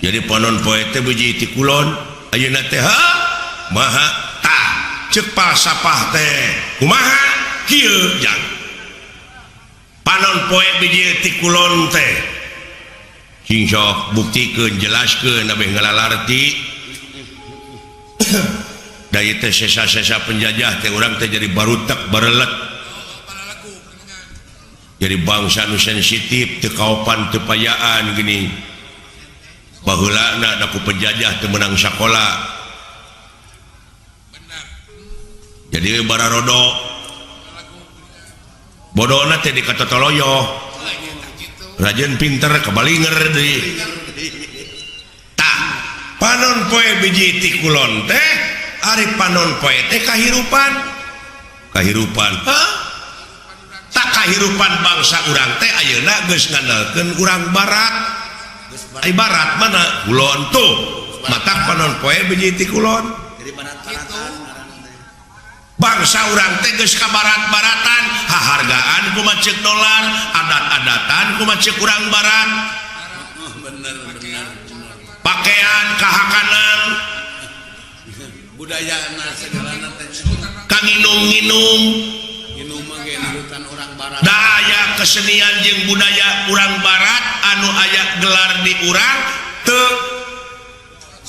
A: Jadi panon poe teh biji ti kulon ayeuna teh ha maha tah ceuk falsafah teh kumaha kieu jang. Panon poe biji ti kulon teh cing sok buktikeun jelaskeun abeh ngalalarti. Da ieu teh sesa-sesa penjajah teh urang teh jadi barutek barelet. Jadi bangsa nu sensitif teu kaopan teu payaan geuning. Baheulana da ku penjajah teu meunang sakola. Jadi bararodo. Bodona teh di katotoloyo. Rajin pinter kabalinger deui. Tah, panon poe biji ti kulon teh ari panon poe teh kahirupan. Kahirupan. Hah? Tak kahirupan bangsa urang teh ayeuna geus ngandalkeun urang barat. Ai barat mana? Kulon tuh. Matak panon poe biji ti kulon.
C: Jadi barat-baratan.
A: Bangsa urang teh geus ka barat-baratan, hahargaan kumaha ceuk dolar, adat-adatan kumaha ceuk urang barat.
C: Bener bener.
A: Pakaian kahakanan,
C: budayana segalana teh.
A: Kanginum-nginum.
C: Nginum mah ge nurutan urang barat.
A: Da aya kesenian jeung budaya urang barat anu aya gelar di urang teu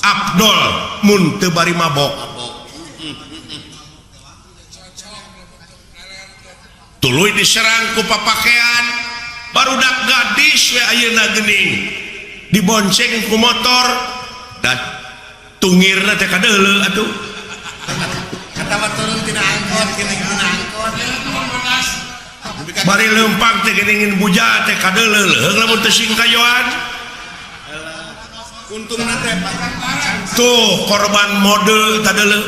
A: abdol mun teu bari mabok. Tuluy diserang ku papakean barudak gadis we ayeuna geuning dibonceng ku motor da tungirna teh kadeuleu atuh.
C: Kata mah turun tina angkot, tina angkot.
A: Bari leumpang teh geuning buja teh kadeuleu leuheung lamun teu singkayoan.
C: Untungna teh
A: tuh korban mode tadeuleu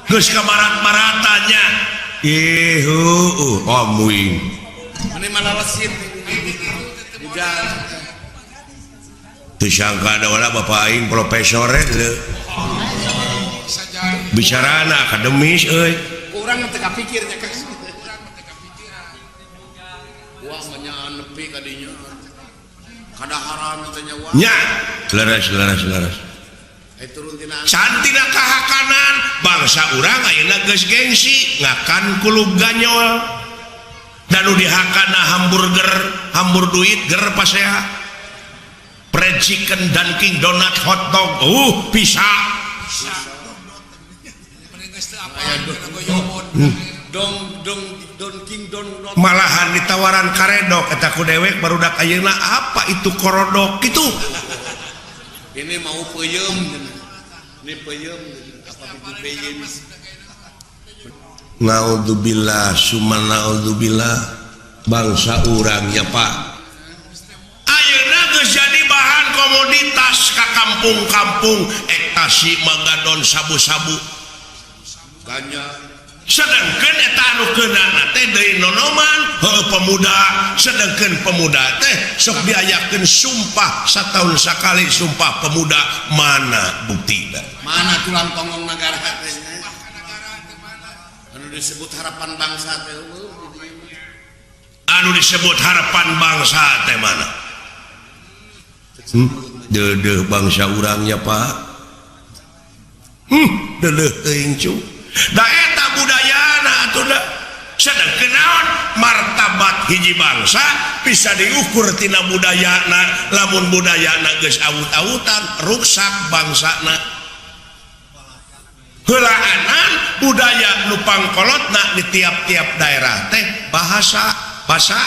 A: geus ka barat-baratannya. Ihu, amuing.
C: Mane malalesit. Buja.
A: Teu sangka da wala bapak aing profesor leuh. Bicarana akademis euy.
C: Urang teu kapikir nya ka. Wah mah nepi ka dinya. Kadaharan teh nya wah.
A: Nya, leres leres leres. Cantina kahakanan bangsa urang ayeuna geus gengsi ngakan kulub ganyol. Dan nu dihakana hamburger, hambur duit ger pasea. Red Chicken, Dunkin Donut, hotdog, bisa. Malahan ditawaran karedok eta ku dewek barudak ayeuna apa itu korodok gitu.
C: Ini mau peuyeum, ini peuyeum apa itu peuyeum.
A: Naudzubillah summa naudzubillah bangsa urangnya Pak. Ayeuna geus jadi bahan komoditas ka kampung-kampung ektasi magadon sabu-sabu
C: ganja.
A: Sedangkan eta anu keunana teh deui nonoman heuh pemuda, sedangkan pemuda teh sok diayakeun sumpah satahun sakali sumpah pemuda, mana buktina?
C: Mana tulang tonggong negara teh? Anu disebut harapan bangsa teh,
A: anu disebut harapan bangsa teh mana? Deudeuh bangsa urangnya Pak. Deudeuh teuing cu. Da eta budayana atuh da. Sedengkeun naon martabat hiji bangsa bisa diukur tina budayana, lamun budayana geus awut-awutan ruksak bangsana. Heulaanan budaya nu pangkolotna di tiap-tiap daerah teh bahasa basa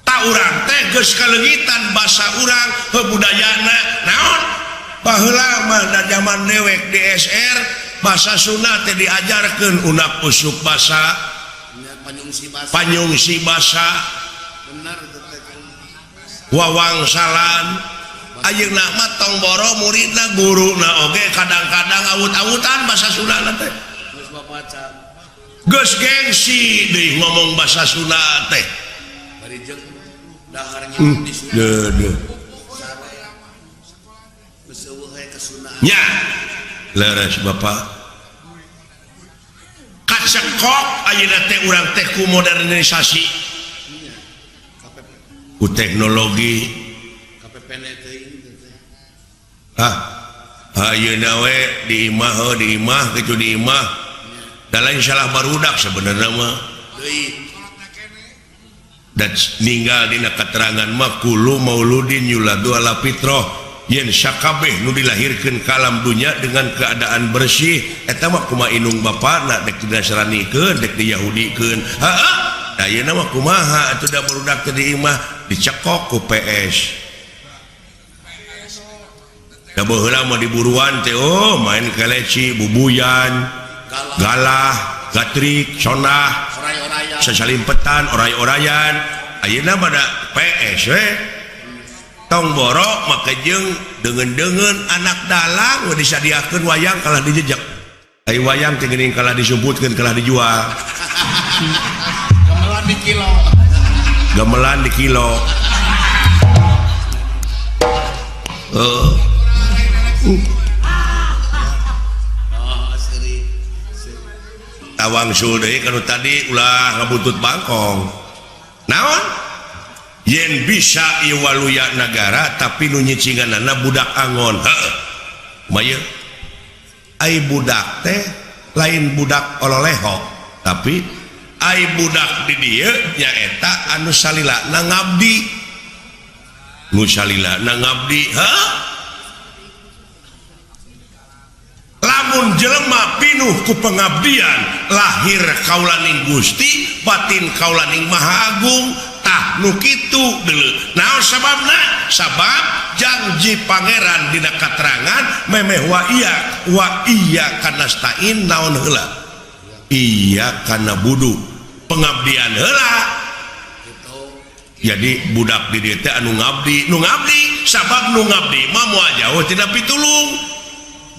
A: ta urang teh geus kaleungitan basa urang heuh budayana naon. Baheula mah da zaman dewek di SR bahasa Sunda teh diajarkeun unak usuk basa panyungsi basa wawangsalan. Ayeuna mah tong boro muridna guruna oge kadang-kadang awut-awutan bahasa Sunda teh. Geus gengsi deui ngomong bahasa Sunda teh. Deudeuh. Nya leres Bapak. Kacekok ayeuna teh urang teh ku modernisasi ku teknologi. Ah, ayeuna we di imah heuh di imah kitu di imah. Da lain salah barudak sebenarnya mah. Dan ninggal dina keterangan mah kullu mauludin yuladu ala fitrah. Yen sakabeh nu dilahirkeun ka alam dunya dengan keadaan bersih eta mah kumaha indung bapana dek dinasranikeun dek diyahudikeun. Heeh, da ayeuna mah kumaha atuh da barudak teh di imah dicekok ku PS. Da baheula mah diburuan teh oh main keleci, bubuyan, galah, gatrik, sonah, sasalimpetan, oray-orayan. Ayeuna mah da PS we. Tong borok make jeung deungeun-deungeun anak dalang we disadiakeun wayang kalah dijejek. Ai wayang teh geuning kalah disumputkeun kalah dijual.
C: Gamelan di kilo.
A: Gamelan di kilo. Tawang sul deui kanu tadi ulah ngabuntut bangkong. Naon? Yen bisa ieu waluya nagara tapi nu nyicinganana budak angon. Heeh. Kumaha? Ai budak teh lain budak ololeho, tapi ai budak di dieu nyaeta anu salilana ngabdi. Nu salilana ngabdi, heuh. Lamun jelema pinuh ku pengabdian, lahir kaulaning Gusti, batin kaulaning Maha Agung. Tah nu kitu deuleu. Naon sababna? Sabab janji pangeran dina katerangan memeh wa iya kanastain naon heula? Iya kana budu. Pengabdian heula. Jadi budak di dieu teh anu ngabdi, nu ngabdi sabab nu ngabdi mah moal jauh tina pitulung.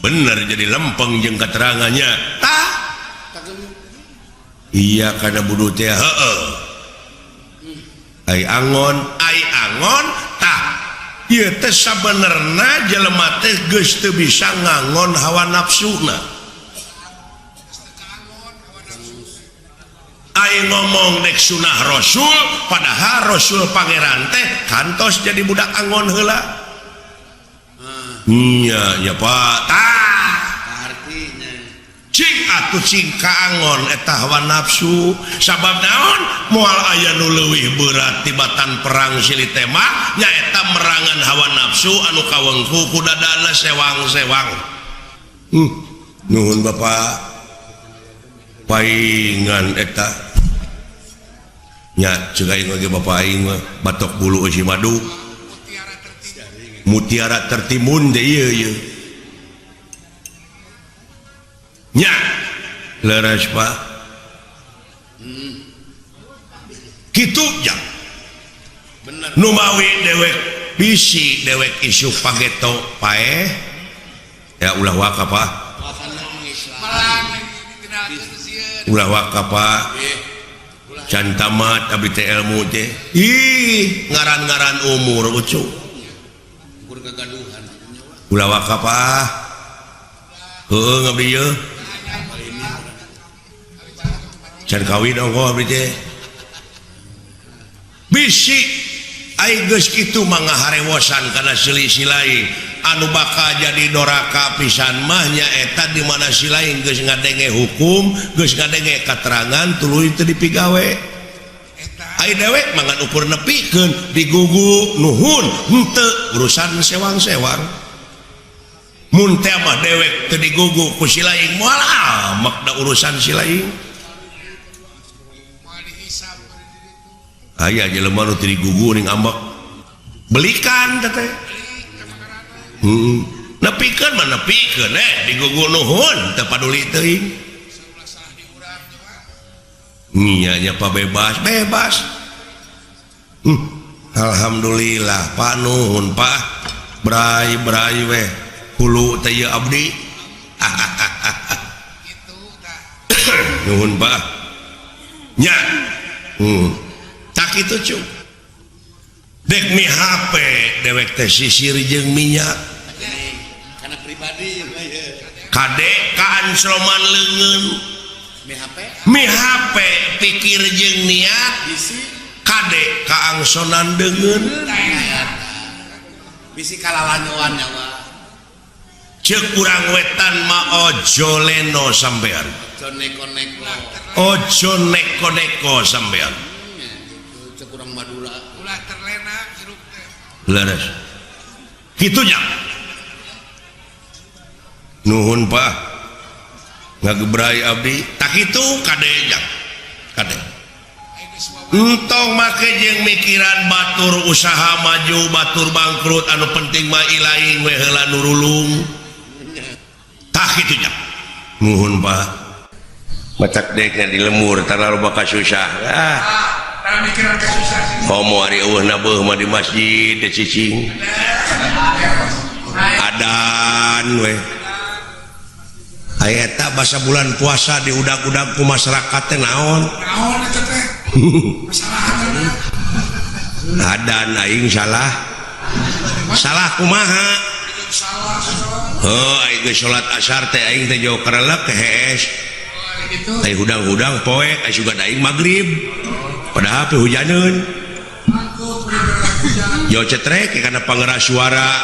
A: Bener jadi lempeng jeung keterangannya. Tah. Iya kana budu teh heueuh. Ai angon tah ieu teh sabenerna jelema teh geus teu bisa ngangon hawa nafsuna. Ai ngomong dek sunah Rasul padahal Rasul pangeran teh kantos jadi budak angon heula. Nya ya Pak. Tah. Cing atuh atuh cing kaangon eta hawa nafsu sabab naon moal aya nu leuwih berat tibatan perang silih tembak nyaeta merangan hawa nafsu anu kawengku ku dadana sewang-sewang. Nuhun Bapak paingan eta nya ceuk aing ge Bapak aing mah batok bulu eusi madu mutiara tertimbun teh ieu ieu nya leres Pak kitu ja
C: Bener.
A: Numawi dewek bisi dewek isuk pageto paeh ya ulah waka Pak ulah waka Pak can tamat abdi teh ilmu teh ih ngaran-ngaran umur ucu ulah waka Pak heueuh ngabdi ieu can kawin ongkoh abdi teh bisi ai geus kitu mah ngaharewosan kana selisih lain anu bakal jadi doraka pisan mah nyaeta di mana si lain geus ngadenge hukum geus ngadenge katerangan tuluy teu dipigawe ai dewek mah ngan ukur nepikeun digugu nuhun henteu urusan sewang-sewang mun teh mah dewek teu digugu ku si lain moal amak da urusan si lain aya jelema nu teu digugu ning ambek belikan teh nepikeun mah nepikeun digugu nuhun teu paduli teuing nya nya pa bebas bebas alhamdulillah Pak nuhun Pak bray bray weh hulu teh ieu abdi nuhun Pak nya tak kitu cu dek mi HP dewek teh sisir jeung minyak
C: karena pribadi
A: kade kaan sloman leungeun mi HP pikir jeung niat kade kaangsonan deungeun
C: bisi kalalanyoan nyawa
A: ceuk urang wetan mah ojo leno sampean
C: ojo neko-neko
A: ojo neko-neko sampean
C: ceuk urang Madura
B: ulah terlena hirup teh
A: leres kitu nya nuhun Pak ngagebrai abdi tak kitu kade nya kade entong make jeung mikiran batur usaha maju batur bangkrut anu penting mah ilaing we heula nurulung tah kitu nya nuhun Pak matak dek di lemur terlalu bakal susah ah
B: mikiran kesusahan
A: homo ari eueuh na beuh mah di masjid teh cicing adan we aya eta basa bulan puasa diudag-udag ku masyarakat teh naon
B: naon eta teh
A: adan aing salah salah kumaha heuh aing geus salat asar teh aing teh jauh karelek teh hees teh hudang-hudang poek aya sugan aing magrib padahal teh hujaneun yo cetrek kana pangeras suara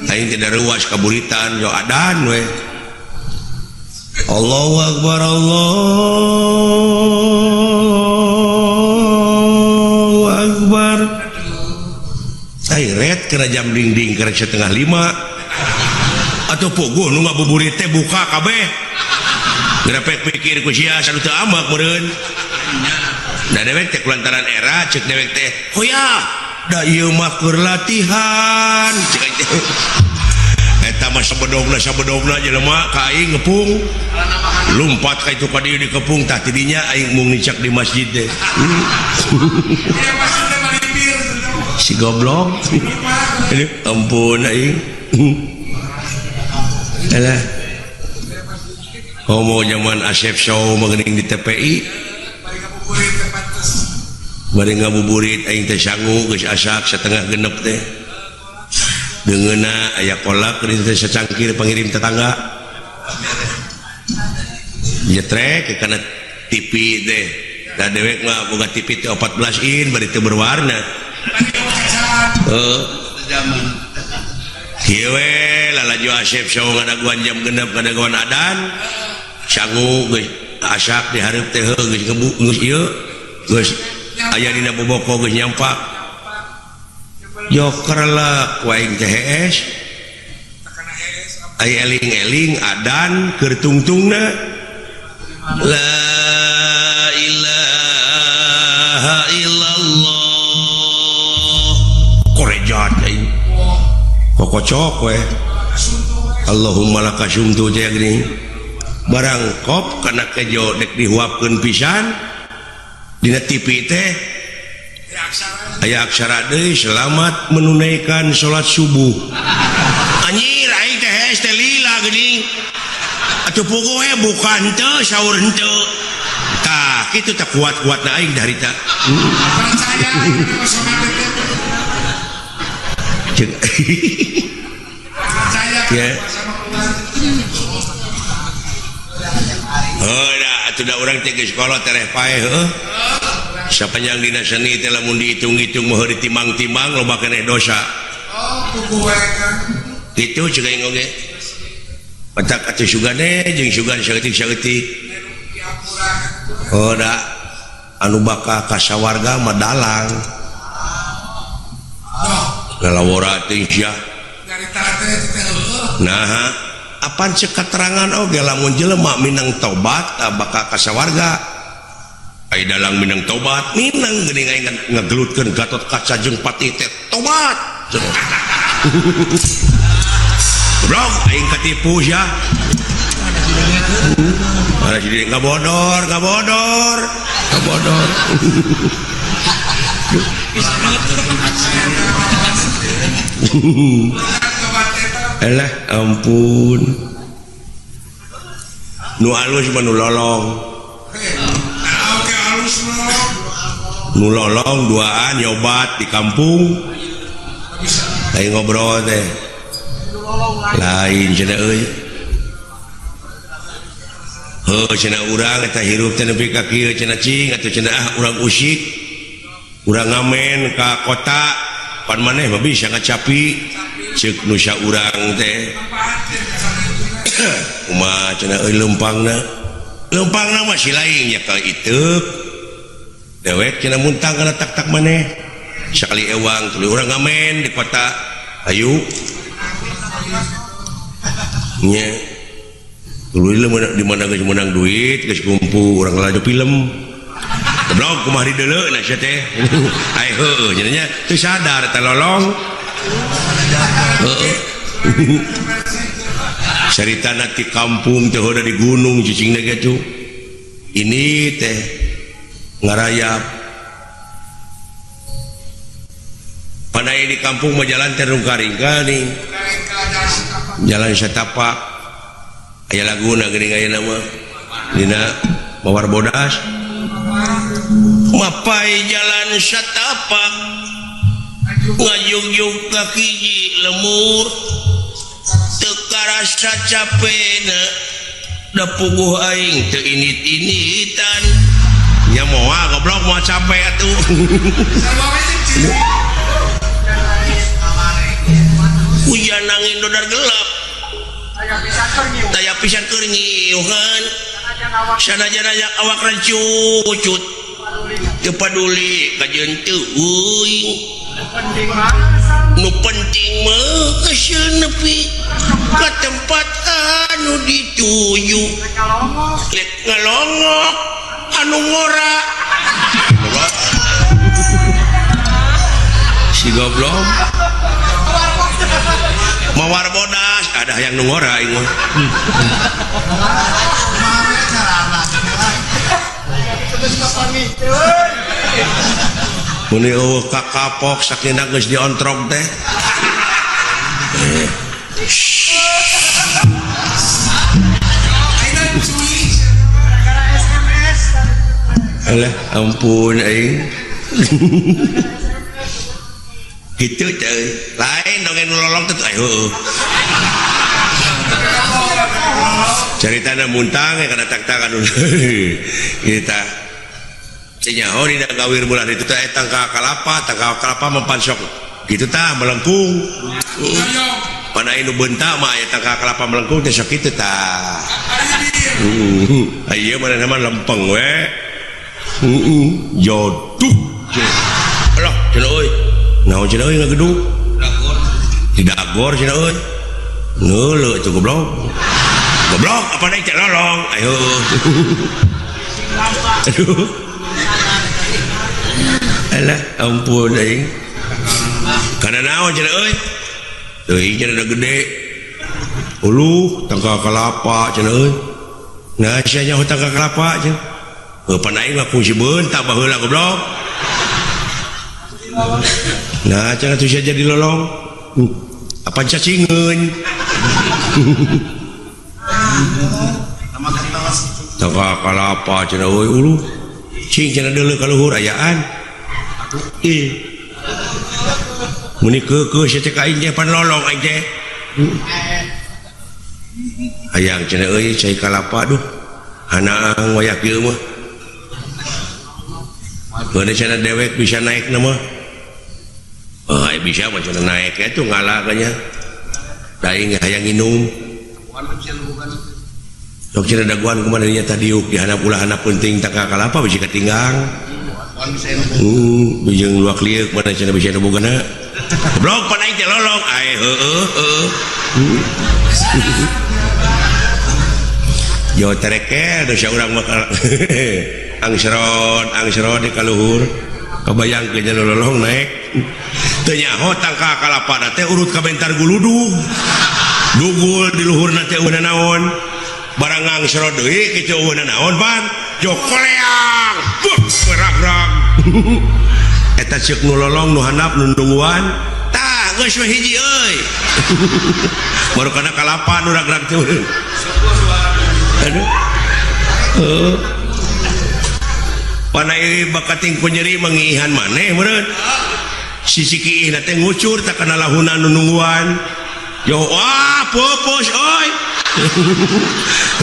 A: aing teh daruas kaburitan yo adan we Allahu akbar Allahu akbar ai ret kana jam dingding kana 4:30 atuh puguh nu ngabuburit teh buka kabeh grepek pikir ku sia sanu teu ambak meureun da dewek teh kulantaran era ceuk dewek teh hoya da ieu mah keur latihan ceuk aing teh eta mah sabedogna jelema ka aing ngepung lumpat ka itu ka dieu dikepung tah tidinya aing mung nicak di masjid teh si goblok ampun aing alah homo zaman Asep Show mah geuning di TPI bari ngabuburit aing teh sangu geus asak 5:30 teh deungeunna aya kolak di teh sacangkir pangirim tetangga nyetrek kana TV teh da dewek mah boga TV teh 14 in bari teu berwarna heuh kieu we lalajo Asep Show ngadaguan jam 6 ngadaguan adan Sangu geus asak di hareup teh geus ngebu geus ieu geus aya dina boboko geus nyampak. Joker lah ku aing teh hees. Aya eling-eling adan keur tungtungna. La ilaha illallah. Korejat aing. Kokocok we. Allahumma laka sumtu teh geuning. Barang kop kana kejo dek dihuapkeun pisan dina TV teh aya aksara deui selamat menunaikan salat subuh. Anjir aing teh hees teh lila geuning. Atuh puguh we bukan teu saur henteu. Tah kitu teh kuat-kuatna aing harita.
C: Percaya
A: Cek.
C: Percaya
A: Ya. Heuh da atuh da urang teh geus kolot tereh paeh heuh. Sapanjang dina seni teh lamun dihitung-hitung mah ditimang-timang loba keneh dosa.
C: Oh, puguh we kan.
A: Kitu cek aing oge. Petak atuh sugane jeung sugan saeutik-saeutik. Oh da anu bakal ka sawarga mah dalang. Ngalawora teh sia.
C: Nyarita teh teh heueuh.
A: Nah, apan cek keterangan oge lamun jelema minang tobat bakal ka sawarga. Ai dalang minang tobat, minang geuning aing ngagelutkeun Gatot Kaca jeung Patih teh tobat. Goblok aing katipu sia. Mana si Dede ngabodor, ngabodor, ngabodor. Elah ampun. Nu alus mah nu lolong. Nu lolong duaan nyobat di kampung. Lain ngobrol teh. Lain cenah euy. Heuh cenah urang eta hirup teh nepi ka kieu cenah cing atuh cenah ah urang usik. Urang ngamen ka kota pan maneh mah bisa ngacapi ceuk nu saurang teh. Kumaha cenah euy leumpangna? Leumpangna mah si lain nya ka iteuk. Dewek cenah muntang kana tak-tak maneh. Sakali ewang tuluy urang ngamen di kota. Ayu. Nya. Tuluy di mana geus meunang duit geus kumpul urang lalajo film. Goblok kumaha dideuleu na sia teh. Ai heueuh cenah nya teu sadar teh lolong. Heueuh. Caritana ti kampung teh heueuh di gunung cicingna ge tuh. Ini teh ngarayap. Panai di kampung mah jalan teh rungka-ringka nih. Jalan setapak. Aya laguna geuning ayeuna mah. Dina Mawar Bodas. Mapai jalan setapak. Ngajugjug ka hiji lemur. Teu karasa capena. Da puguh aing teu init-initan. Nya moal goblok moal capek atuh. Hujan angin dodar gelap. Taya pisan keur nyiuhan. Sanajan aya awak rancucut. Teu paduli kajeun teu euing. Nu penting mah geus nepi ka tempat anu dituju. Lek ngalongok anu ngora. Si goblok. Mawar bodas ada yang nu ngora aing mah. Muni eueuh kakapok sakina geus diontrok teh. Alah ampun aing. Gitu teh. Lain dongeng nu lolong teh heueuh. Caritana muntang kana tak-tak anu. Kita nyaho dina gawir bulan itu teh tangka kalapa, tangka kalapa mempan sok. Gitu tah melengkung. Pana nu bentak mah aya tangkal kalapa melengkung teh sok kitu tah. Ieu mana mah lempeng we. Jodoh. Alah cenah euy. Naon cenah euy ngagedug? Dagor. Di dagor cenah euy. Ngeuleuh itu goblok. Goblok apa deui teh lolong. Ayo. Aduh. Alah ampun aing. Kana naon cenah euy? Teuing cenah gede. Uluh tangkal kalapa cenah euy. Nah sia nyaho tangkal kalapa cenah. Heuh pan aing mah kungsi beunta baheula goblok. Nah cenah tuh sia jadi lolong. Apa cacingeun. Tangkal kalapa cenah euy uluh. Cing cenah deuleu ka luhur ayaan. Ih. Muni keukeuh sia teh ka aing teh pan lolong aing teh. Hayang cenah euy cai kalapa duh. Hanaang wayah kieu mah. Heuh cenah dewek bisa naik na mah. Oh, bisa mah cenah naik atuh ngalah nya. Da aing hayang nginum. Sok cenah daguan kumaha nya tadiuk di handap ulah handap penting tangkal kalapa bisi katinggang. Bijeng luak liuk mana cenah bisa nu bogana. Goblok pan aing teh lolong. Ae heueuh heueuh. Jo terekel dosa urang mah angsrod di kaluhur. Kabayang ke nya lolong naik. Teu nyaho tangkal kalapa teh urut ka bentar guludug. Dugul di luhurna teh eueuh naon. Barang angsrod deui kitu eueuh naon pan. Jo koleang. Buh rag-rag. Eta ceuk nu lolong nu handap nu nungguan. Tah geus we hiji euy. Baru kana kalapa nu rag-rag teh. Aduh. Heuh. Panai bakating ku nyeri mangiihan maneh meureun. Sisi kiihna teh ngucur tak kana lahuna nu nungguan. Yo wah pupus euy.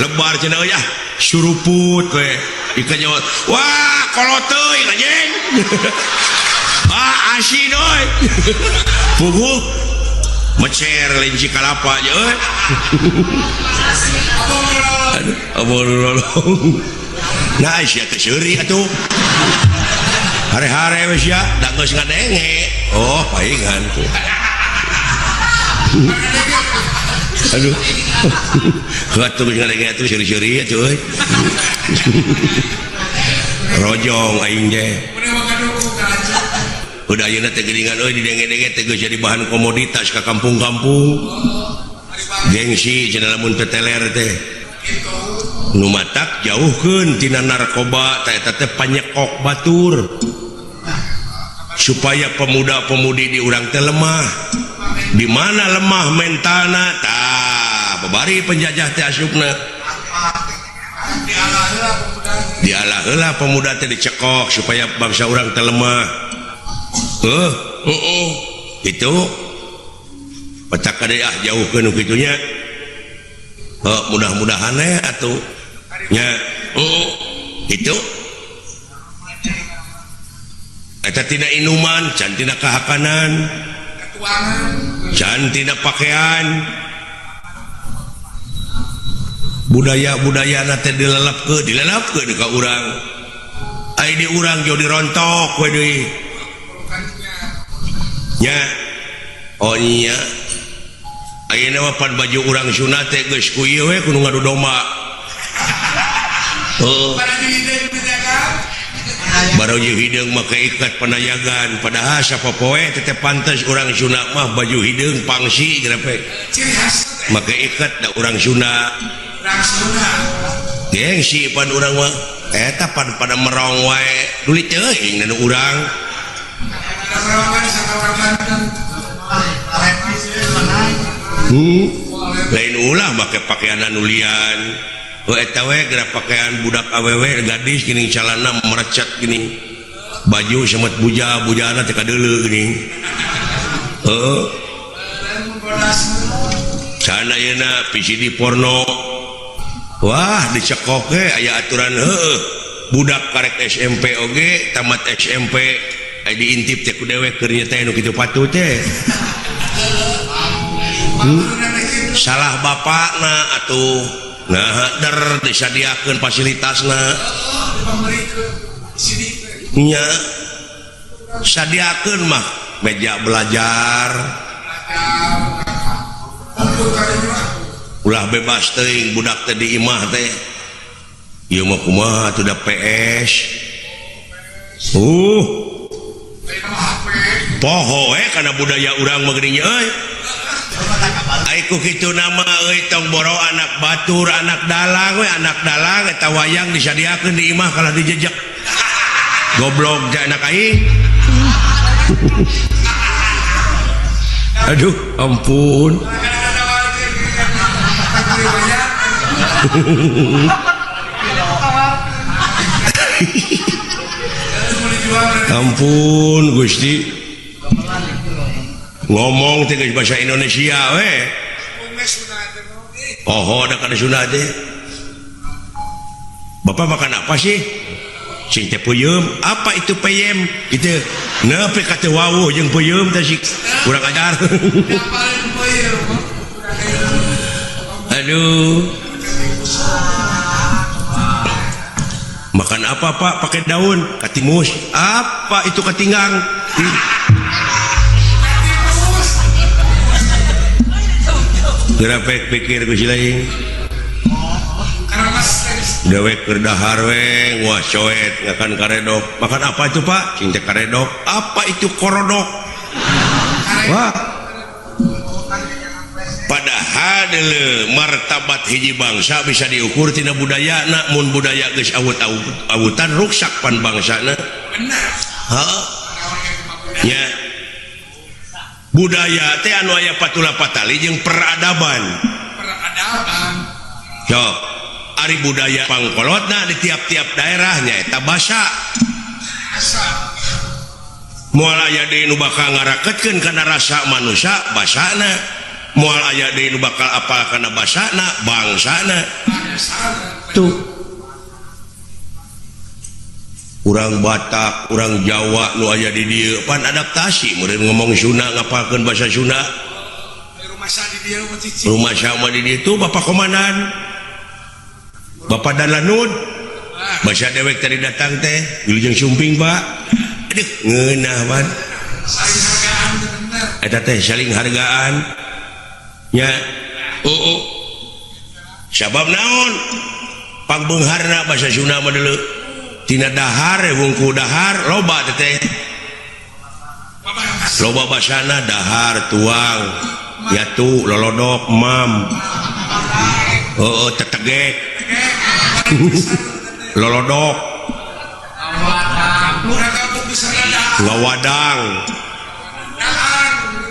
A: Lebar cenah euy ah suruput we. Ikan nyawa wah kolot teuing anjing. Ah asin euy. Puguh mecer lenci kalapa nya euy. Aduh, abon lolong. Nah sia teh seuri atuh. Hare-hare we sia da geus ngadenge. Oh, paingan tuh. Aduh. Atuh geus ngadenge atuh seuri-seuri atuh euy. Rojong aing teh. Udah ayeuna teh geuningan euy didenge-denge teh geus jadi bahan komoditas ka kampung-kampung. Gengsi cenah lamun teu teler teh. Nu matak jauhkeun tina narkoba teh eta teh panyekok batur. Supaya pemuda-pemudi di urang teh lemah. Di mana lemah mentalna tah babari penjajah teh asupna. Dialah heula pemuda teh dicekok supaya bangsa urang teh lemah. Heeh, itu pecak kade ah jauhkeun nu kitu nya. Mudah-mudahan we atuh nya. Itu eta tina inuman, can tina kahakanan, can tina pakaian. Budaya-budayana teh dilelepkeun ka urang. Ai di urang jauh dirontok we deui. Nya. Oh nya. Ayeuna mah pan baju urang Sunda teh geus ku ieu we kudu ngadu domba. Heuh. Baru jeung hideung make ikat panayagan padahal sapopoe teh pantes urang Sunda mah baju hideung pangsi geura pe. Make ikat da urang Sunda. Gengsi pan urang mah eta pan pada merong wae dulit teuing nu urang. Lain ulah make pakaian anulian. Oh eta we geura pakaian budak awewe gadis geuning calana merecet geuning. Baju semet buja bujana teh kadeuleu geuning. Heuh. Sana ayeuna VCD porno. Wah dicekok ge aya aturan heueuh. Budak karek SMP oge tamat SMP aya diintip teh ku dewek keur nya teh nu kitu patut teh. Salah bapakna atuh. Nah, der disadiakeun fasilitasna. Nya sadiakeun mah meja belajar. Ulah bebas teuing budak teh di imah teh. Ieu mah kumaha atuh da PS. Poho we kana budaya urang mah geuning euy. Ai ku kitu nama euy tong boro anak batur, anak dalang we, anak dalang eta wayang disadiakeun di imah kalah dijejek. Goblok teh anak aing. Aduh, ampun. Ampun Gusti. Ngomong teh geus bahasa Indonesia we. Oh, da kana Sunda teh. Bapak makan apa sih? Cing teh peuyeum. Apa itu peyem? Gitu. Nepi ka teu wawuh jeung peuyeum teh sih. Kurang ajar. Aduh. Makan apa Pak? Pakai daun katimus. Apa itu katinggang? Gerapek pikir ku si lain. Dewek keur dahar we, wah coet ngakan karedok. Makan apa itu Pak? Cing teh karedok. Apa itu korodok? Wah. Padahal deuleu martabat hiji bangsa bisa diukur tina budayana, mun budaya geus awut-awutan ruksak pan bangsana.
B: Bener.
A: Heeh. Nya. Budaya teh anu aya patula patali jeung peradaban.
B: Peradaban.
A: Sok, ari budaya pangkolotna di tiap-tiap daerah nyaeta basa. Moal aya deui nu bakal ngaraketkeun kana rasa manusia basana. Moal aya deui nu bakal apal kana basana bangsana. Tuh. Urang Batak, urang Jawa nu aya di dieu pan adaptasi meureun ngomong Sunda ngapalkeun bahasa Sunda. Rumah sama di dieu tuh Bapak Komandan. Bapak dan Lanud. Bahasa dewek tadi datang teh, wilujeng sumping, Pak. Aduh, ngeunah pan. Eta teh saling hargaan. Nya. Oh. Sabab naon? Pangbeungharna bahasa Sunda mah deuleu. Tina dahar wungku dahar loba teh. Loba basana dahar tuang yatu lolodok mam. Heeh tetegek. Lolodok. Ngawadang.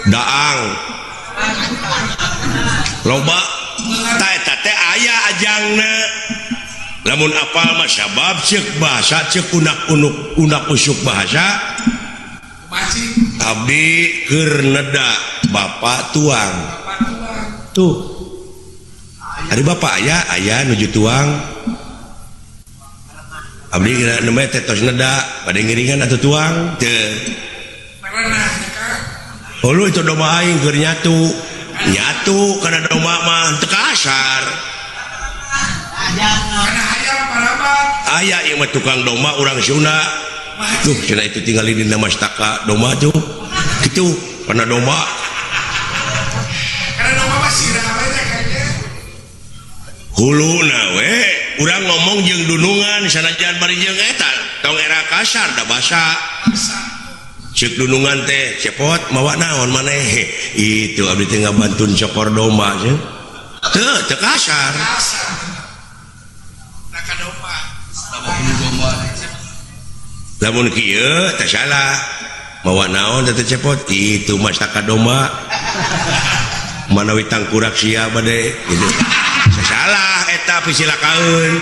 A: Daang. Loba ta eta teh aya ajangna. Lamun apal mah sabab ceuk bahasa ceuk unak-unuk unak usuk bahasa abdi keur neda bapak tuang. Tuh. Ari bapak aya aya nuju tuang. Abdi nembe teh tos neda bade ngiringan atuh tuang teu. Hulu itu domba aing keur nyatu. Nyatu kana domba mah teu kasar. Aya ieu mah tukang domba urang Sunda. Duh cenah itu tinggali dina mastaka domba tuh. Kitu kana domba.
B: Kana domba mah sirah we teh kayaknya.
A: Huluna we urang ngomong jeung dunungan sanajan bari jeung eta tong era kasar da basa. Ceuk dunungan teh cepot mawa naon maneh. Itu abdi teh ngabantun cokor domba cenah. Teu teu kasar. Lamun kieu teh salah. Mawa naon teh cepot itu mastaka domba. Manawi tangkurak sia bade gitu. Salah eta pisilakaeun.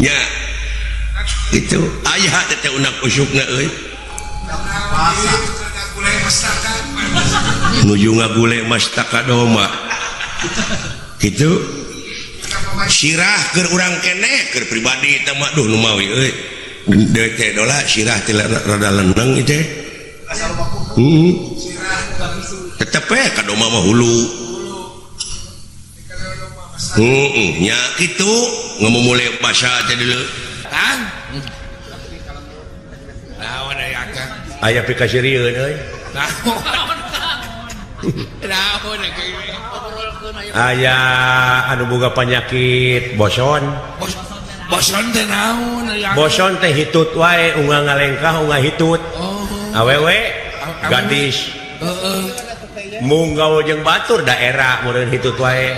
A: Nya. Itu aya teh unak usukna euy. Nuju ngagule mastaka domba. Gitu. Sirah keur urang keneh keur pribadi eta mah duh nu mawi euy. Deui teh dola sirah teh rada leneng ieu teh. Heeh. jalma mah hulu. Heeh, nya kitu ngemumule basa teh deuleu.
B: Kang. Naon aya Kang?
A: Aya pikasirieun euy.
B: Naon? Naon
A: Aya anu boga panyakit boson.
B: Boson teh naon aya?
A: Boson teh hitut wae unggal ngalengkah unggal hitut.
B: Oh.
A: Awewe gadis.
B: Heeh.
A: Mung gaul jeung batur daerah meureun hitut wae.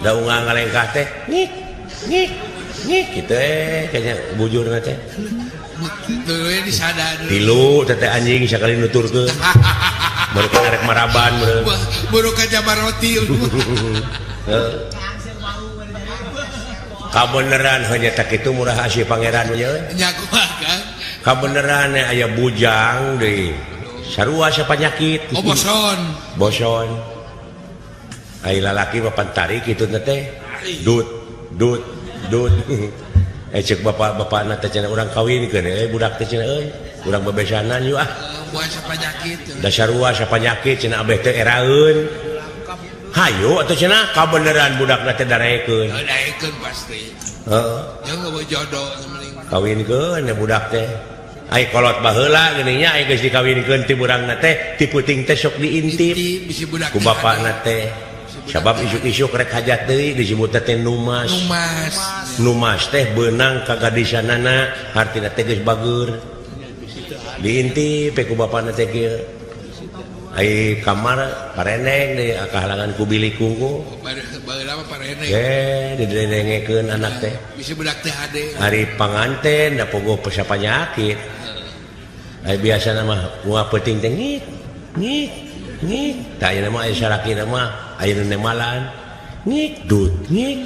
A: Da unggal ngalengkah teh ngik ngik ngik kitu kayaknya bujurna teh.
B: Tuluy disadar.
A: Tilu teh anjing sakali nuturkeun. Baru kan rek maraban meureun.
B: Buru ka jabar roti.
A: Heeh. Kabeneran hanya tak itu murah asih pangeran nya.
B: Nya kumaha Kang?
A: Kabeneran aya bujang deui. Sarua sapanyakit.
B: Oh boson.
A: Boson. Ai lalaki mah pantarik kitu teh. Dut dut dut. Cek bapak-bapakna teh cenah urang kawinkeun euy budak teh cenah euy. Urang bebesanan yuk ah.
B: Buah sapanyakit.
A: Da sarua sapanyakit cenah abeh teh eraeun. Hayu atuh cenah kabeneran budakna teh darekeun.
B: Darekeun pasti.
A: Heeh.
B: Jeung eueuh jodoh mending.
A: Kawinkeun ya budak teh. Ai kolot baheula geuning nya ai geus dikawinkeun ti burangna teh ti puting teh sok diintip ku bapakna teh. Sabab isuk-isuk rek hajat deui disebut teh numas.
B: Numas.
A: Numas teh beunang ka gadisanana hartina teh geus bageur. Diintip ku bapakna teh kieu. Ai kamar pareneng deui kahalangan ku bilik kungku.
B: Baheula mah pareneng.
A: Ye, didengekeun anak teh.
B: Bisi budak teh hade.
A: Ari panganten da pogo panyakit. Ai biasana mah moal peuting teh ngik ngik ngik. Tah ayeuna mah aya salakina mah aya nu nemalan. Ngik dut ngik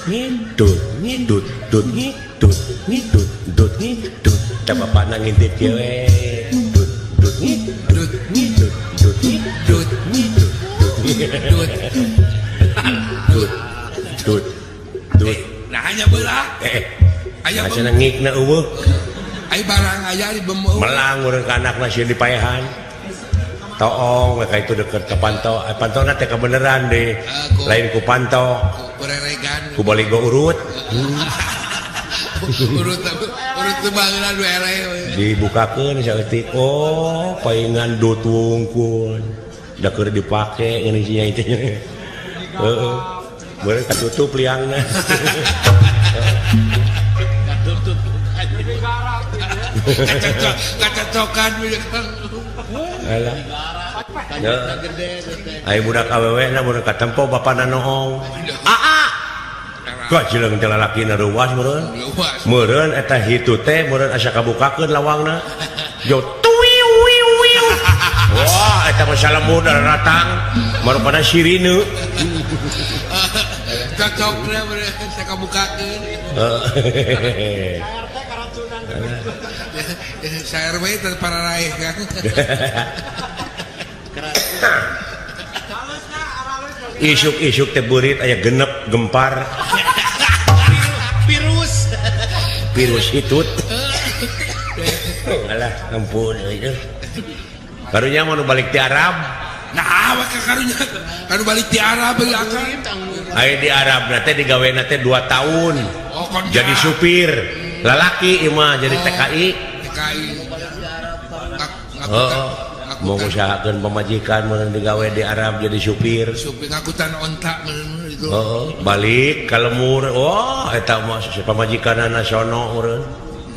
A: ngik dut ngik dut dut ngik dut ngik dut dut ngik dut. Tah bapakna ngintip kieu we. Dut dut ngik dut ngik dut dut ngik dut ngik dut
B: dut
A: dut dut dut.
B: Nah hanya belah. Aya
A: cenah ngikna eueuh.
B: Ai barang aya di bemeu.
A: Melang urang ka anakna sieun dipaehan. Toong we ka itu deket ka panto. Pantona teh kabeneran deh. Lain ku panto.
B: Ku reregan.
A: Ku baligo urut.
B: Urut urut teu baheula du eleh.
A: Dibukakeun saeutik. Oh, paingan dut wungkul. Da keur dipake ngeun nya itu. Heeh. Meureun katutup liangna.
B: Katutup. Kacocokan
A: Alah. Ai budak awewe na mun katempo bapana noong. Aa. Kok jeleng teh lalakina reuwas meureun. Meureun eta hitu teh meureun asa kabukakeun lawangna. Jo tuwiu wiu wiu. Wah, eta mah salemur daratang marupana sirine.
B: Cocokna meureun asa kabukakeun.
A: Heeh.
B: Saya RW teh pararaeh kan.
A: Isuk-isuk teh beurit aya genep gempar.
C: Virus.
A: Virus hitut. Alah, ampun euy. Karunya mah nu balik ti Arab.
B: Nah, awak karunya kanu balik ti Arab euy akang.
A: Aya di Arab na teh digawena teh 2 tahun.
B: Oh,
A: jadi supir. Lalaki ieu mah jadi TKI.
B: TKI.
A: Heeh. Mau ngusahakeun pamajikan mun digawe di Arab jadi supir.
B: Supir ngakutan onta meureun itu.
A: Heeh, balik ka lemur. Wah, eta mah pamajikanana sono meureun.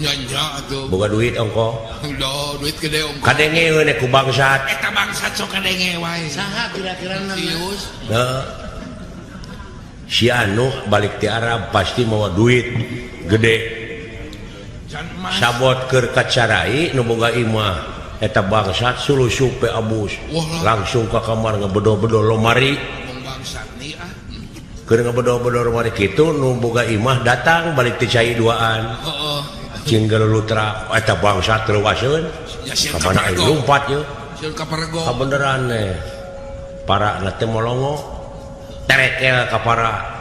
B: Nya nya atuh.
A: Boga duit ongko.
B: Duh, duit gede ongko.
A: Kadenge we ku bangsat.
B: Eta bangsat sok kadenge wae.
C: Saha kira-kira
B: Sius?
A: Heeh. Si anu balik ti Arab pasti mawa duit gede. Sabot keur kacarai nu boga imah. Eta bangsat sulusup pe abus. Langsung ka kamar ngebedo-bedo lomari. Keur ngebedo-bedo lomari kitu nu boga imah datang balik ti cai duaan.
B: Heeh.
A: Cing galulutra eta bangsat leuwaseun. Ka mana aya lumpat ye. Kabeneran eh. Para na teh molongo. Terekel ka para.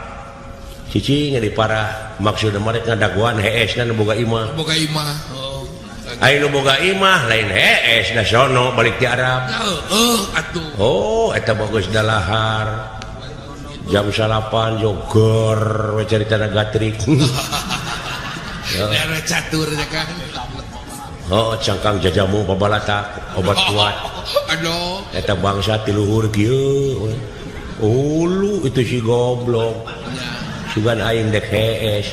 A: Cicing di para maksudna mereka ngadaguan heesna nu boga imah.
B: Boga imah. Heeh.
A: Ayo nu boga imah lain hees da sono balik ti Arab.
B: Heeh atuh.
A: Oh, eta bagus dalahar. Jam 9 jogor we caritana gatrik.
B: Daerah catur ya kan.
A: Oh, cangkang jajamu babalatak obat kuat.
B: Aduh.
A: Eta bangsa ti luhur kieu. Ulu itu si goblok. Sugan aing dek hees.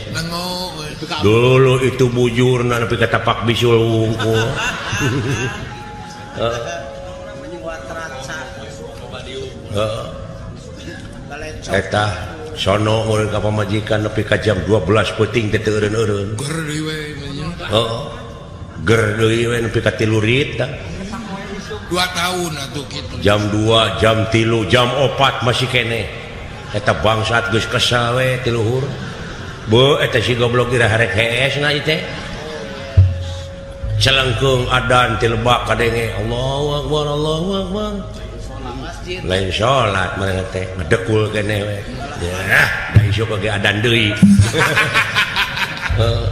A: Dulu itu bujur nepi ka tapak bisul wungkul. Eta sono meureun ka pamajikan nepi ka jam 12 peuting teh teu eureun-eureun.
B: Ger deui we nya.
A: Heeh. Ger deui we nepi ka 3 rit tah.
B: 2 tahun atuh kitu.
A: Jam 2, jam 3, jam 4 masih keneh. Eta bangsat geus kesal we ti luhur. Bu, eta si goblok ira harek hees na ieu teh. Celengkeung adan ti lebak kadenge Allahu akbar Allahu akbar. Lain salat manehna teh ngedekul keneh we. Yah, da isuk ge adan deui. Heeh.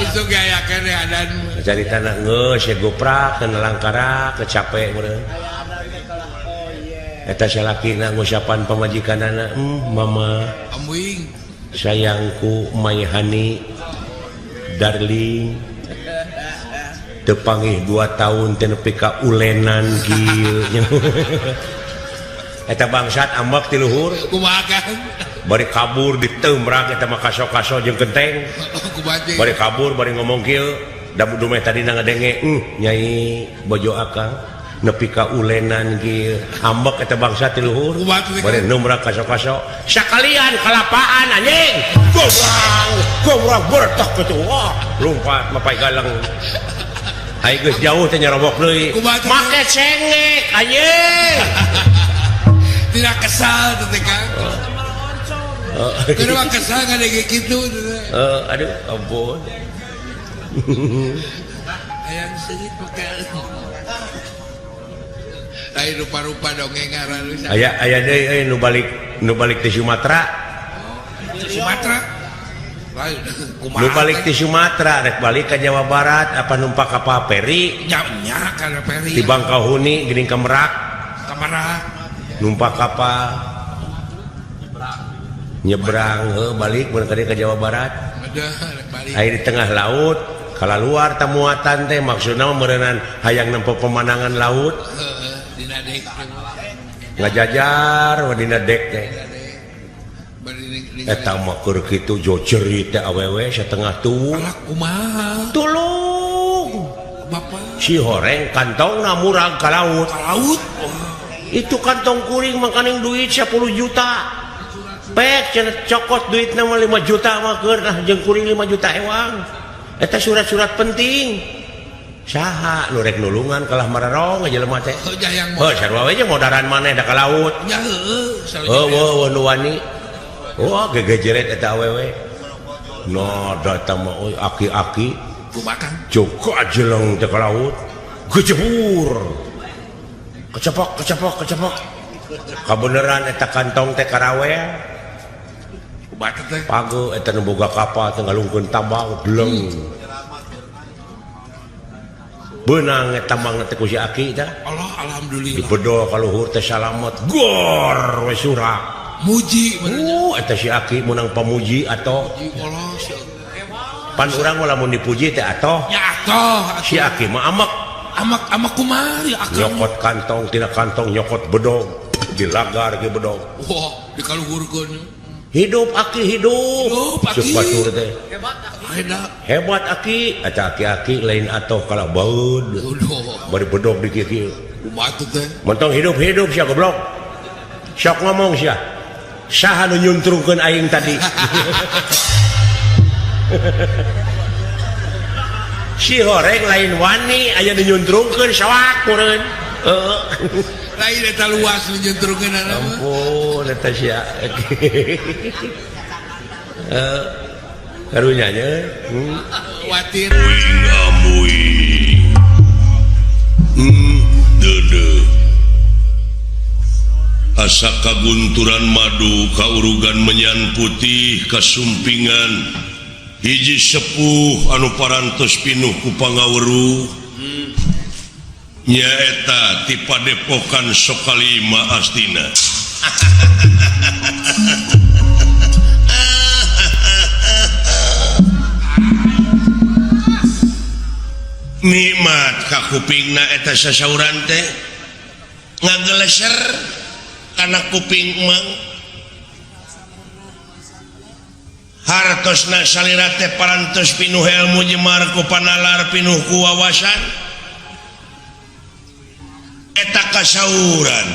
B: Isuk ge aya keneh adan.
A: Caritana geus ya goprak kana langkara kecape meureun. Eta salakina ngusapan pamajikanana, mama.
B: Amuing.
A: Sayangku my honey darling teu pangih 2 tahun teh nepi ka ulenan kieu. Eta bangsat ambek ti luhur.
B: Kumaha kan?
A: Bari kabur diteumrak eta mah kaso-kaso jeung kenteng. Bari kabur bari ngomong kieu, da dumeh tadina ngadenge, nyai bojo akang nepi ka ulenan kieu. Ambek eta bangsa ti luhur. Bari numrak kaso-kaso sakalian kalapaan anjing. Gobrang, gobrang bertak kitu. Wah, lompat mapai galang. Ai geus jauh teh nyarobok deui. Make cengek anjing.
B: Tidak kesal teh Kang. Kudu kesal ngadenge kitu.
A: Heeh, aduh ampun.
B: Hayang seungit make. Lain rupa-rupa dongeng ngaran.
A: Aya aya deui euy nu balik ti Sumatera.
B: Sumatera. Lain kumaha?
A: Nu balik ti Sumatera rek balik ka Jawa Barat apa numpak kapal peri?
B: Nya nya kana peri.
A: Di Bangkahuni geuning ka Merak.
B: Ka Merak.
A: Numpak kapal. Nyebrang heuh balik mun ka Jawa Barat. Aya di tengah laut, kalaluar tamuatan teh maksudna meureunnan hayang nempo pemandangan laut. Ngajajar wadina dek teh. Eta mah keur kitu jojerit teh awewe satengah tuwuh.
B: Alah kumaha?
A: Tulung.
B: Bapak.
A: Si horeng kantongna murag ka laut.
B: Ka laut.
A: Itu kantong kuring makaning duit 10 juta. Pek cenah cokot duitna mah 5 juta mah keur nah jeung kuring 5 juta ewang. Eta surat-surat penting. Saha nu rek nulungan kalah mararong jelema teh. Heuh sarua we jeung modaran maneh da ka laut.
B: Nya heueuh.
A: Heuh heueuh nu wani. Wah gegejeret eta awewe. No datang mah euy aki-aki.
B: Kumaha Kang?
A: Joko ajeleng teh ka laut. Gejebur. Kecepok kecepok kecepok. Kabeneran eta kantong teh karawel.
B: Kumaha teh?
A: Page eta nu boga kapal teh ngalungkeun tambang bleng. Beunang eta tambang teh ku si aki teh.
B: Allah alhamdulillah.
A: Dibedol ka luhur teh salamet. Gor we surak.
B: Muji
A: eta si aki meunang pamuji atoh. Pan urang mah lamun dipuji teh atoh.
B: Ya atoh.
A: Si aki mah amek.
B: Amek amek kumaha ya akang.
A: Nyokot kantong tina kantong nyokot bedog dilagar ge bedog.
B: Wah, dikaluhurkeun.
A: Hidup aki hidup.
B: Hidup aki.
A: Ceuk batur teh.
B: Hebat aki.
A: Hebat aki, eta aki-aki lain atoh kalah baeud. Bari bedog di kieu-kieu.
B: Kumaha teh?
A: Mentong hidup-hidup sia goblok. Sok ngomong sia. Saha nu nyuntrungkeun aing tadi. Si horeng lain wani aya nu nyuntrungkeun soak meureun. Heeh.
B: Lain eta luas nu nyuntrungkeun mah.
A: Ampun eta sia. Heeh. Karunya nya.
B: Watir.
D: Amuing. Deudeuh. Asa kagunturan madu kaurugan menyan putih kasumpingan Hiji sepuh anu parantos pinuh ku pangaweruh nyaeta ti Padepokan Sokalima Astina. Nikmat ka kupingna eta sasauran teh ngageleser kana kuping mang. Hartosna salira teh parantos pinuh ilmu jemar ku panalar pinuh ku wawasan eta kasauran.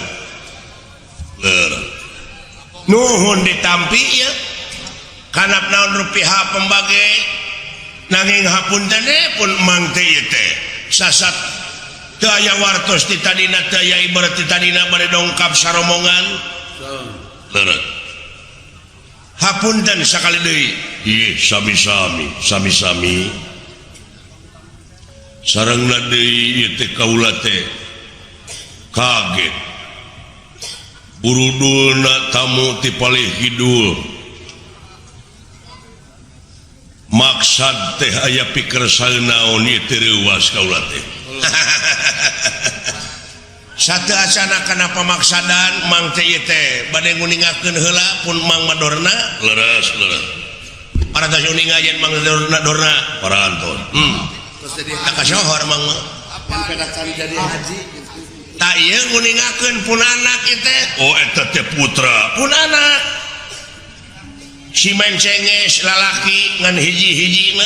D: Nuhun ditampi ieu kanap naon rupiah pembage nanging hapunten pun mang teh ieu teh sasat teu aya wartos ti tadina teu aya ibarat ti tadina bade dongkap saromongan. Hapunten sakali deui. Ieu sami-sami, sami-sami. Sarengna deui ieu teh kaula teh kaget. Burudulna tamu ti palih kidul. Maksad teh aya pikersa naon ieu teh reuwas kaula teh. Satu acana kana pamaksadan mang teh ieu teh bade nguningakeun heula pun mang madorna leres leres. Parantos uninga yen mang madorna dorna parantos.
C: Terus jadi
A: tak kasohor mang mah.
C: Pan pedacan jadi haji.
A: Tak ieu nguningakeun pun anak ieu teh.
D: Oh eta teh putra.
A: Pun anak. Si mencenges lalaki ngan hiji-hijina.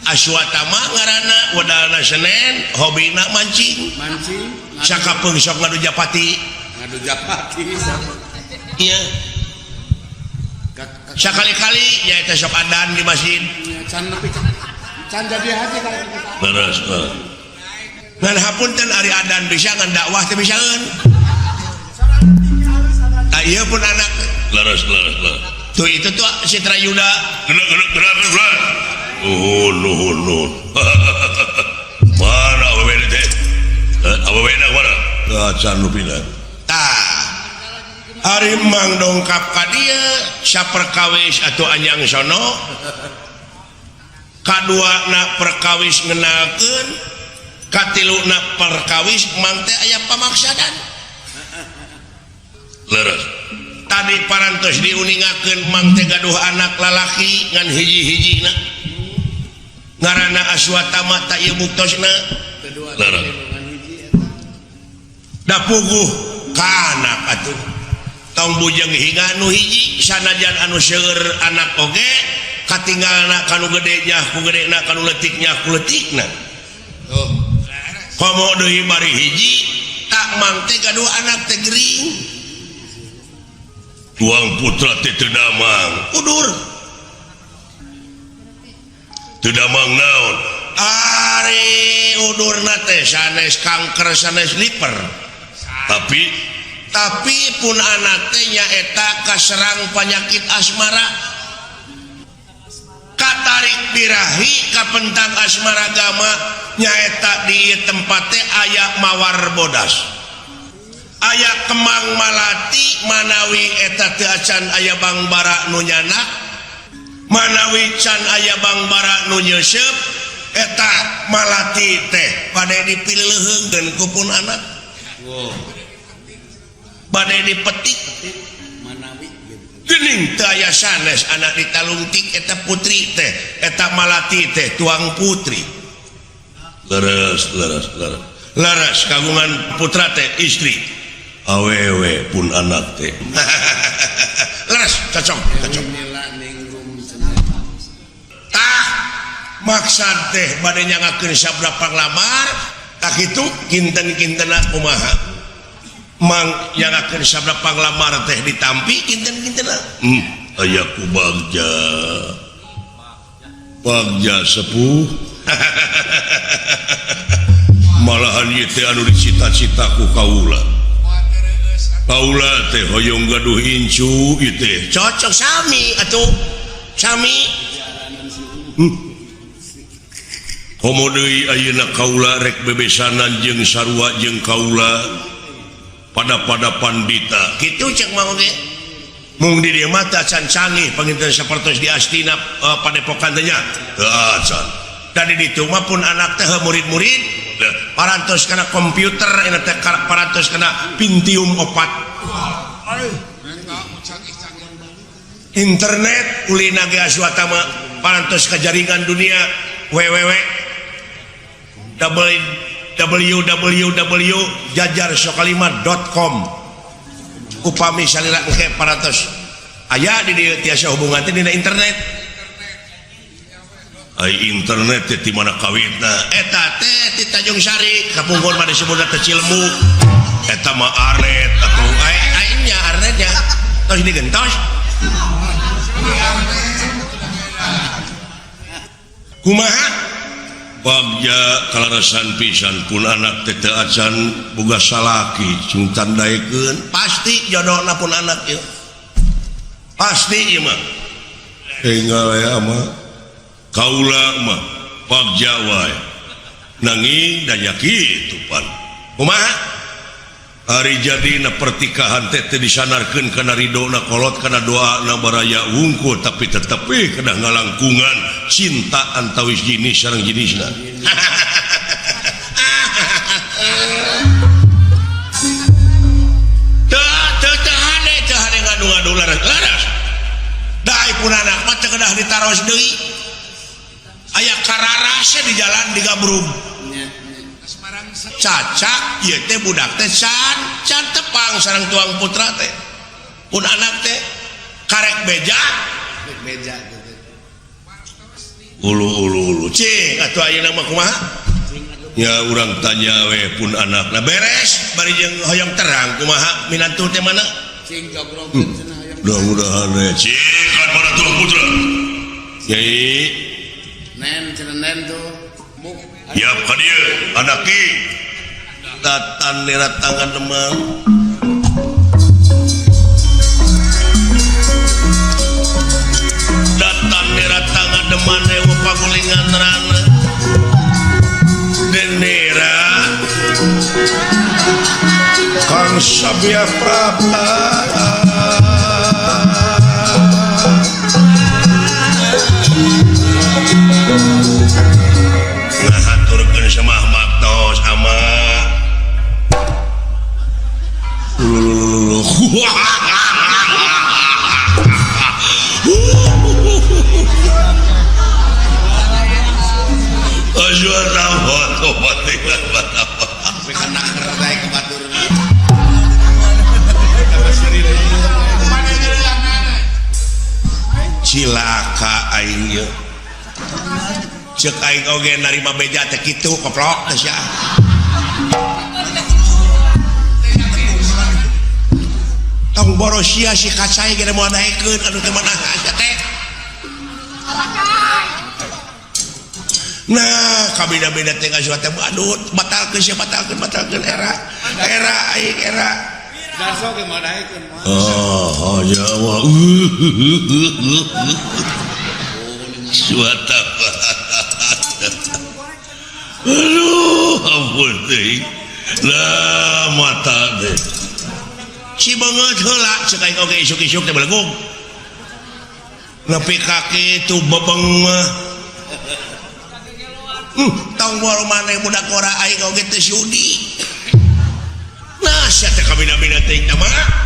A: Aswatama ngaranna wedalna Senen hobina mancing.
C: Mancing.
A: Sakapeung sok ngadu japati.
C: Ngadu japati.
A: Iya. Sakali-kali nyaeta sok adan di masjid.
C: Can nepi can jadi haji ka.
D: Leres.
A: Ngan hapunten ari adan bisa ngan dakwah teh bisaeun. Tah ieu pun anak.
D: Leres leres leres.
A: Tuh itu tuh Citra Yuda.
D: Gerak gerak gerak gerak. Nuhun nuhun nuhun. Mana awewe teh? Awewe na mana? Tah can nu pindah.
A: Tah. Ari mang dongkap ka dieu saperkawis atuh anjang sono. Kadua na perkawis ngenalkeun, katilu na perkawis mang teh aya pamaksadan.
D: Leres.
A: Tadi parantos diuningakeun mang teh gaduh anak lalaki ngan hiji-hijina. Ngaranna Aswatama ta ieu buktosna.
D: Leres.
A: Da puguh ka anak atuh. Tong bujeng hingga anu hiji sanajan anu seueur anak oge katinggalna kanu gede nyah ku gedena kanu leutik nyah ku leutikna.
C: Oh.
A: Komo deui bari hiji tak mang teh gaduh anak teh gering.
D: Tuang putra teh teu damang.
A: Udur.
D: Teu damang naon?
A: Ari udurna teh sanes kanker sanes liver. Tapi pun anak teh nyaeta kaserang penyakit asmara. Katarik birahi kapentang asmara gama nyaeta di tempat teh aya mawar bodas. Aya kemang malati manawi eta teu acan aya bangbara nu nyanak, manawi can aya bangbara nu nyeuseup, eta malati teh bade dipileuheungkeun ku pun anak. Bade dipetik
C: manawi gitu.
A: Geuning teu aya sanes anak ditalungtik eta putri teh, eta malati teh tuang putri.
D: Leres leres leres.
A: Leres kagungan putra teh istri.
D: Awewe pun anak teh.
A: Leres cocok cocok. Tah maksad teh bade nyangakeun sabda panglamar tak kitu kinten-kintena kumaha. Mang nyangakeun sabda panglamar teh ditampi kinten-kintena.
D: Aya ku bagja. Bagja sepuh. Malahan ieu teh anu dicita-cita ku kaula. Kaula teh hoyong gaduh incu ieu teh.
A: Cocok sami atuh. Sami.
D: Komo deui ayeuna kaula rek bebesanan jeung sarua jeung kaula pada-pada pandita.
A: Kitu cek mang oge.
D: Mung di dieu mah teu acan canggih panginten sapertos di Astina padepokan teh nya. Teu acan. Da di ditu mah pun anak teh murid-murid parantos kana komputer eta teh parantos kana Pentium 4. Internet ulina ge aswata mah parantos ka jaringan dunia www www.jajarsokalima.com upami salira engke parantos aya di dieu tiasa hubungan teh dina internet. Ai internet teh di mana kawitna eta teh ti Tanjung Sari kapungkur mah disebutna teh Cilemu eta mah arnet atuh ai ai nya arnetnya tos digentos kumaha bagja kalarasan pisan pun anak teh teu acan boga salaki sing tandaekeun pasti jodohna pun anak ieu pasti ieu mah enggal aya mah kaula mah bagja wae nanging da nya kitu pan kumaha ari jadina pertikahan teh teu disanarkeun kana ridona kolot kana doana baraya wungkul tapi tetep kedah ngalangkungan cinta antawis jenis sareng jenisna. Teu teu teu hade teu hade ngadu-ngadu laras. Da ai pun anak mah teu kedah ditaros deui. Aya kararasna di jalan digabrug. Cacak ieu teh budak teh can can tepang sareng tuang putra teh. Pun anak teh karek beja.
C: Beja gitu.
D: Ulu ulu ulu cing atuh ayeuna mah kumaha? Ya urang tanya we pun anakna beres bari jeung hoyong terang kumaha minantu teh mana?
C: Cing jogrogkeun cenah hoyong.
D: Mudah-mudahan we cing kan mana tuang putra. Nyai
C: nen cenah nen tuh.
D: Yap ka dieu anak ki. Tatan niratangan demang. Datan niratangan deman ewa pagulingan rana. Denera Kang Sabia Prapta. Ngahaturkeun semah maktos ama. Cilaka aing ieu. Ceuk aing oge narima beja teh kitu koplok teh sia. Tong boros sia si kacai ge moal daekeun anu teh mana sia teh. Nah, kabeda-beda teh ngasuh teh badut, batalkeun sia batalkeun batalkeun era. Era aing era.
C: Darso ge moal daekeun moal.
D: Oh, ya Allah. Suata. Aduh, ampun teh. Lah mata teh. Si banget heula cek aing oge isuk-isuk teh belegug. Nepi ka kitu bebeng mah. Tong boro maneh budak ora aing oge teu sudi. Nah, sia teh kabina-bina teh mah.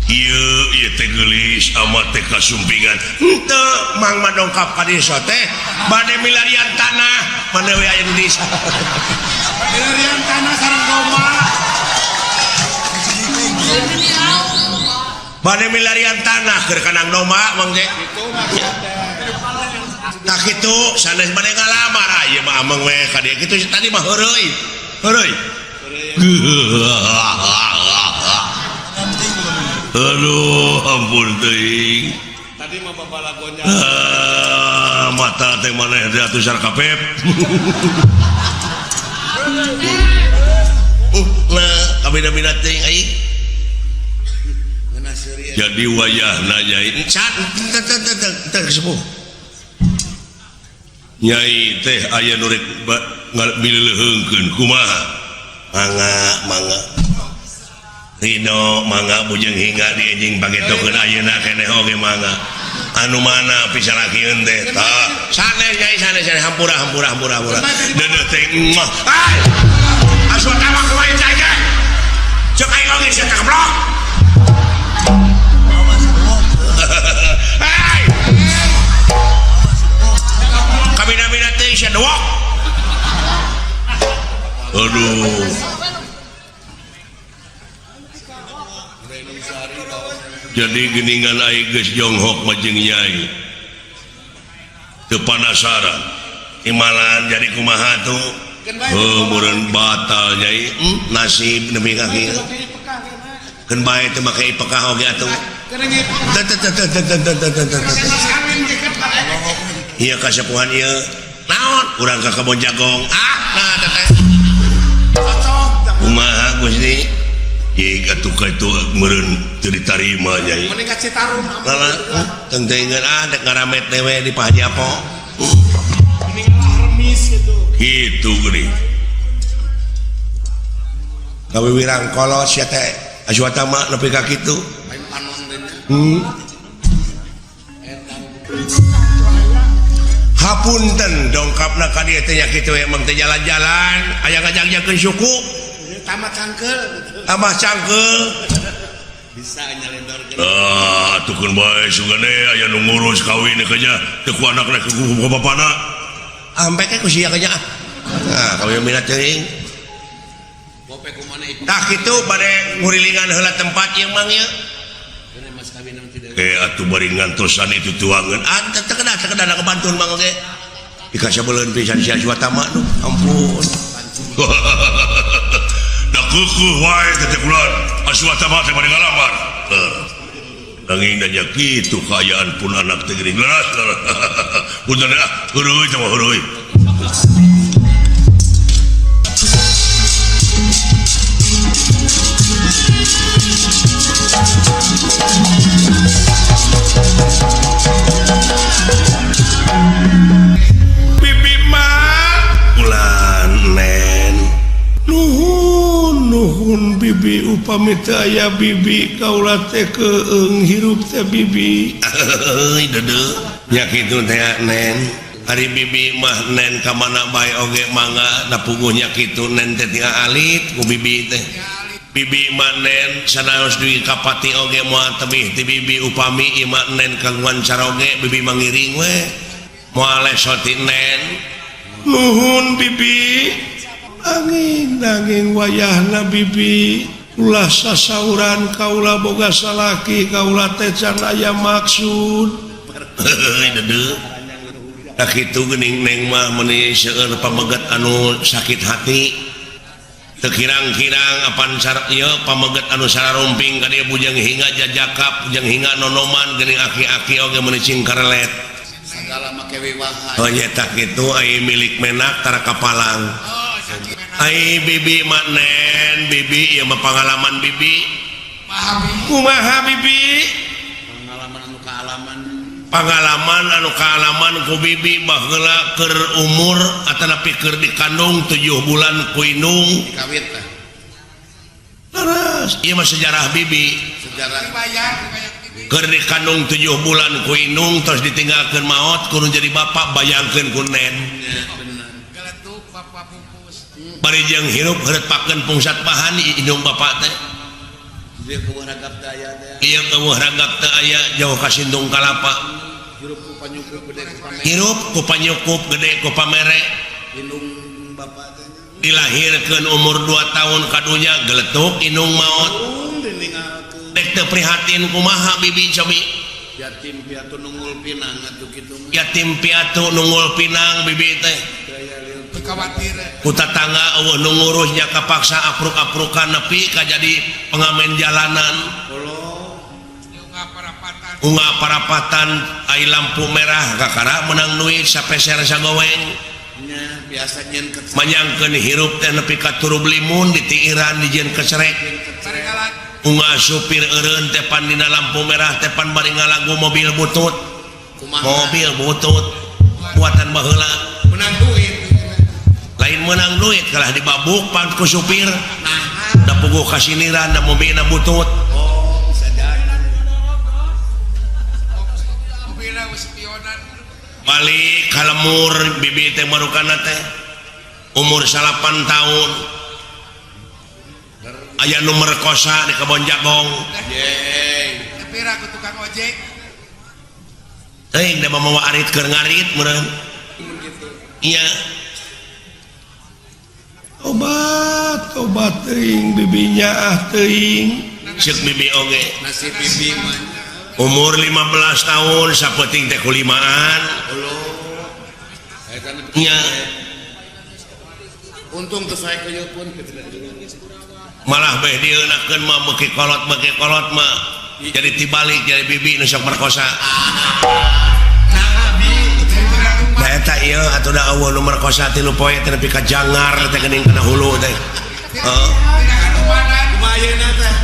D: Ieu ieu teh geulis amat teh kasumpingan. Henteu mang mah dongkap ka desa teh bade milarian tanah, mana we aya di desa.
C: Milarian tanah sareng domba.
D: Bade milarian tanah keur kanang domba mang teh. Tah kitu sanes bade ngalamar ieu mah ameng we ka dieu kitu tadi mah heureuy. Heureuy. Aduh, ampun teuing.
C: Tadi mah babalagonya.
D: Mata teh maneh teh atuh sarkapep. Nah, kabina-bina teuing aing. Jadi wayahna nyai can teu sepuh. Nyai teh aya nu rek mileuheungkeun kumaha? Mangga, mangga. Ridho mangga bujeng hingga diejing pagetokeun ayeuna keneh oge mangga. Anu mana pisalakieun teh tah sanes nyai sanes sanes hampura hampura hampura hampura. Deudeuh teh mah. Ai! Asup tawa kumaha cai teh? Cek aing oge sia teh goblok. Hai! Kabina-bina teh sia dewok. Aduh. Jadi geningan aing geus jonghok mah jeung nyai. Teu panasaran. Imalan jadi kumaha tuh? Heuh meureun batal nyai. Nasib nepi ka kieu. Keun bae teu make ipekah oge atuh. Teu teu teu teu teu teu teu. Ieu kasepuhan ieu. Naon? Urang ka kebon jagong. Ah, nah teh. Kumaha Gusti? Jika atuh ka itu meureun teu ditarima nyai.
C: Mending ka Citarum.
D: Lalah, teuing ah dek ngaramet dewe di Pak Haji Apo.
C: Mending remis gitu.
D: Kitu geuning. Kawiwirang kolot sia teh Aswatama nepi ka kitu.
C: Lain panon teh nya.
D: Hapunten dongkapna ka dieu teh nya kitu emang teh jalan-jalan aya ngajak-jakeun suku.
C: Tambah cangkeul gitu.
D: Tambah cangkeul.
C: Bisa nyelendorkeun.
D: Ah, tukeun bae sugane aya nu ngurus kawin nya teu ku anakna ku bapana. Ampe ke ku sia nya. Nah, kawin minat teuing.
C: Bope kumana ieu?
D: Tah kitu bade ngurilingan heula tempat ieu mang ieu.
C: Mas kawin tidak.
D: Atuh bari ngantosan itu tuangeun. Ah, teu kedah teu kedah kabantun mang oge. Dikasabeuleun pisan sia Aswatama nu. Ampun. Da keukeeh wae teh kula Aswatama teh bari ngalamar. Nanging da nya kitu kaayaan pun anak teh geuning leras. Punten ah, heuruy teh mah heuruy. Bibi mah ulan nen. Nuhun nuhun bibi upami teu aya bibi kaula teh keung hirup teh bibi. Heuy deudeuh. Nya kitu teh nen. Ari bibi mah nen ka mana bae oge mangga da puguh nya kitu nen teh tinggal alit ku bibi teh. Bibi mah nen sanaos dugi ka pati oge moal tebih ti bibi upami ieu mah nen kagungan caroge bibi mah ngiring we. Moal leso ti nen. Nuhun bibi. Angin nanging wayahna bibi ulah sasauran kaula boga salaki kaula teh can aya maksud. Heuy deudeuh. Da kitu geuning neng mah meuni seueur pameget anu sakit hati. Teu kirang-kirang apan ieu pameget anu sararumping ka dieu bujang hingga jajakap bujang hingga nonoman geuning aki-aki oge meuni cing karelet.
C: Sagala make wiwaha.
D: Oh nya tah kitu ai milik menak tara kapalang. Ai bibi mah nen bibi ieu mah pangalaman bibi. Kumaha bibi?
C: Pangalaman anu kaalaman.
D: Pangalaman anu kaalaman ku bibi baheula keur umur atanapi keur dikandung 7 bulan ku indung.
C: Dikawit tah.
D: Leres, ieu mah sejarah bibi.
C: Sejarah.
D: Keur dikandung 7 bulan ku indung terus ditinggalkeun maot kudu jadi bapak bayangkeun ku nen. Bari jeung hirup heureutpakeun pungsat bahan indung bapak teh.
C: Ieu keueuh ragap teu aya teh.
D: Ieu keueuh ragap teu aya jauh ka sindung kalapa.
C: Hirup ku panyukup gede ku pamere.
D: Hirup ku panyukup gede ku pamere.
C: Indung bapak teh.
D: Dilahirkeun umur 2 tahun kadunya geletuk indung maot. Dek teu prihatin kumaha bibi cobi.
C: Yatim piatu nunggul pinang atuh kitu mah.
D: Yatim piatu nunggul pinang bibi teh. Ku tatangga eueuh nu ngurusnya kapaksa apruk-aprukan nepi ka jadi pengamen jalanan. Unga parapatan ai lampu merah kakara menang duit sapeser sagoweng. Manyangkeun hirup teh nepi ka turub limun ditiiran dijieun kecerek. Unga supir eureun teh pan dina lampu merah teh pan bari ngalagu mobil butut. Mobil butut buatan baheula.
B: Menang duit.
D: Lain menang duit kalah dibabuk pan ku supir. Da puguh puguh kasiniran da mumina butut.
C: Oh, bisa jadi.
B: Mobilna geus spionan.
D: Balik ka lemur bibi teh marukana teh umur 8 tahun. Aya nu merkosa di kebon jagong.
C: Yeay.
B: Tepira ku tukang ojek.
D: Teuing da mawa arit keur ngarit meureun. Iya. Obat, obat teuing bibinya ah teuing. Ceuk bibi oge.
C: Nasib bibi mah.
D: Umur 15 tahun sapeuting teh kulimaan. Iya.
C: Untung teu sae kieu pun
D: Malah beh dieunakeun mah beuki kolot mah. Jadi tibalik jadi bibi nu sok merkosa. Nah eta ieu atuh da eueuh nu merkosa 3 poe teh nepi ka jangar teh geuning kana hulu teh. Heeh.
C: Kumaha ayeuna teh?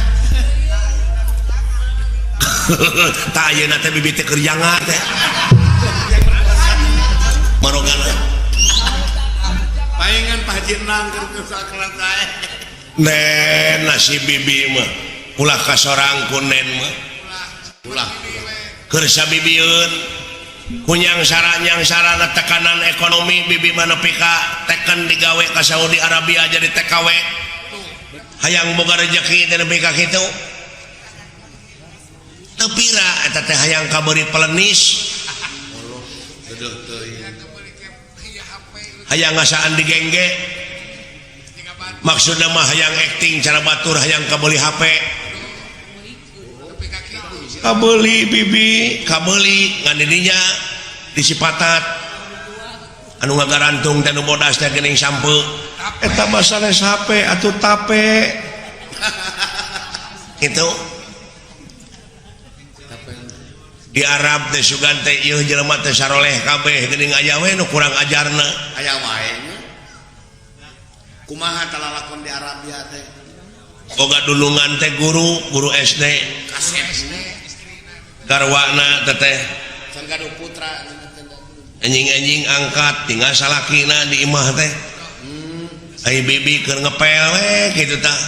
D: Tah ayeuna teh bibi teh keur jangar teh. Marogana.
C: Paingan Pak Haji Nang keur sakrat sae.
D: Nen nasib bibi mah ulah kasorang ku nen mah.
C: Ulah.
D: Keur sabibieun kunyang sarana tekanan ekonomi bibi mah nepi ka teken digawe ka Saudi Arabia jadi TKW. Hayang boga rejeki teh nepi ka kitu. Teu pira eta teh hayang kabeuri pelenis. Hayang ngasaan digengge. Maksudna mah hayang acting cara batur hayang kabeuli HP. Kabeuli bibi, kabeuli ngan didinya disipatat. Anu ngagarantung teh nu bodas teh geuning sampeu. Eta mah sanes HP atuh tape. Kitu. Di Arab teh sugan teh ieu jelema teh saroleh kabeh geuning aya we nu kurang ajarna.
C: Aya wae nya. Kumaha talalakon di Arabia teh?
D: Boga dulungan teh guru, guru SD.
C: Kasep.
D: Garwana teh teh.
C: Can gaduh putra.
D: Anjing-anjing angkat tinggal salakina di imah teh. Ai bibi keur ngepel we kitu tah.